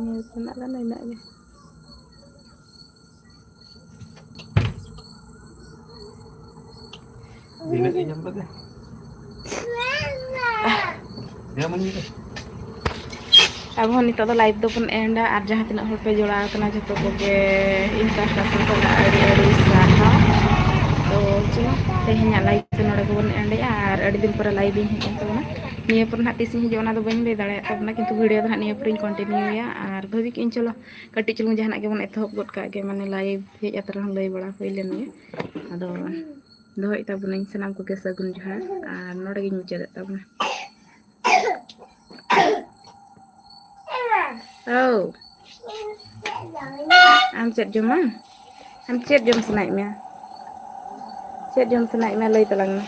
ᱧᱮᱞ ᱨᱮᱱᱟᱜ ᱫᱚ ᱱᱤᱱᱟᱹᱜ ᱜᱮ᱾ ᱛᱤᱱᱟᱹᱜ ᱤᱧ ᱮᱢ ᱠᱟᱫᱟ? ᱡᱚᱢ ᱟᱹᱧ ᱢᱮ᱾ ᱟᱵᱚ ᱦᱚᱸ ᱱᱤᱛᱚᱜ ᱫᱚ ᱞᱟᱭᱤᱵᱷ ᱫᱚᱵᱚᱱ ᱮᱱᱰᱟ, ᱟᱨ ᱡᱟᱦᱟᱸ ᱛᱤᱱᱟᱹᱜ ᱦᱚᱲ ᱯᱮ ᱡᱚᱲᱟᱣ ᱟᱠᱟᱱᱟ ᱡᱷᱚᱛᱚ ᱠᱚᱜᱮ ᱤᱧ ᱯᱟᱦᱴᱟ ᱥᱮᱫ ᱠᱷᱚᱱᱟᱜ ᱟᱹᱰᱤ ᱟᱹᱰᱤ ᱥᱟᱨᱦᱟᱣ᱾ ᱛᱚ ᱪᱚᱞᱚ, ᱛᱮᱦᱮᱧᱟᱜ ᱞᱟᱭᱤᱵᱷ ᱫᱚ ᱱᱚᱰᱮ ᱜᱮᱵᱚᱱ ᱮᱱᱰᱮᱜᱼᱟ, ᱟᱨ ᱟᱹᱰᱤ ᱫᱤᱱ ᱯᱚᱨᱮ ᱞᱟᱭᱤᱵᱷ ᱤᱧ ᱦᱮᱡ ᱮᱱ ᱛᱟᱵᱚᱱᱟ᱾ ᱱᱤᱭᱟᱹ ᱯᱚᱨᱮ ᱱᱟᱦᱟᱜ ᱛᱤᱥ ᱤᱧ ᱦᱤᱡᱩᱜᱼᱟ ᱚᱱᱟ ᱫᱚ ᱵᱟᱹᱧ ᱞᱟᱹᱭ ᱫᱟᱲᱮᱭᱟᱜ ᱛᱟᱵᱚᱱᱟ, ᱠᱤᱱᱛᱩ ᱵᱷᱤᱰᱤᱭᱳ ᱫᱚ ᱱᱟᱦᱟᱜ ᱱᱤᱭᱟᱹ ᱯᱚᱨᱮᱧ ᱠᱚᱱᱴᱤᱱᱤᱭᱩᱭᱟ᱾ ᱟᱨ ᱵᱷᱟᱹᱵᱤ ᱠᱮᱜᱼᱟᱹᱧ ᱪᱚᱞᱚ ᱠᱟᱹᱴᱤᱡ ᱪᱩᱞᱩᱝ ᱡᱟᱦᱟᱱᱟᱜ ᱜᱮᱵᱚᱱ ᱮᱛᱚᱦᱚᱵ ᱜᱚᱫ ᱠᱟᱜ ᱜᱮ, ᱢᱟᱱᱮ ᱞᱟᱭᱤᱵᱷ ᱦᱮᱡ ᱟᱛᱨᱟ ᱦᱚᱸ ᱞᱟᱹᱭ ᱵᱟᱲᱟ ᱦᱩᱭ ᱞᱮᱱ ᱜᱮ᱾ ᱟᱫᱚ ᱫᱚᱦᱚᱭᱮᱫ ᱛᱟᱵᱚᱱᱟᱹᱧ ᱥᱟᱱᱟᱢ ᱠᱚᱜᱮ ᱥᱟᱹᱜᱩᱱ ᱡᱚᱦᱟᱨ, ᱟᱨ ᱱᱚᱰᱮ ᱜᱤᱧ ᱢᱩᱪᱟᱹᱫᱮᱫ ᱛᱟᱵᱚᱱᱟ᱾ ᱳ, ᱟᱢ ᱪᱮᱫ ᱡᱚᱢᱟᱢ? ᱟᱢ ᱪᱮᱫ ᱡᱚᱢ ᱥᱟᱱᱟᱭᱮᱫ ᱢᱮᱭᱟ? ᱪᱮᱫ ᱡᱚᱢ ᱥᱟᱱᱟᱭᱮᱫ ᱢᱮᱭᱟ, ᱞᱟᱹᱭ ᱛᱟᱞᱟᱝ ᱢᱮ᱾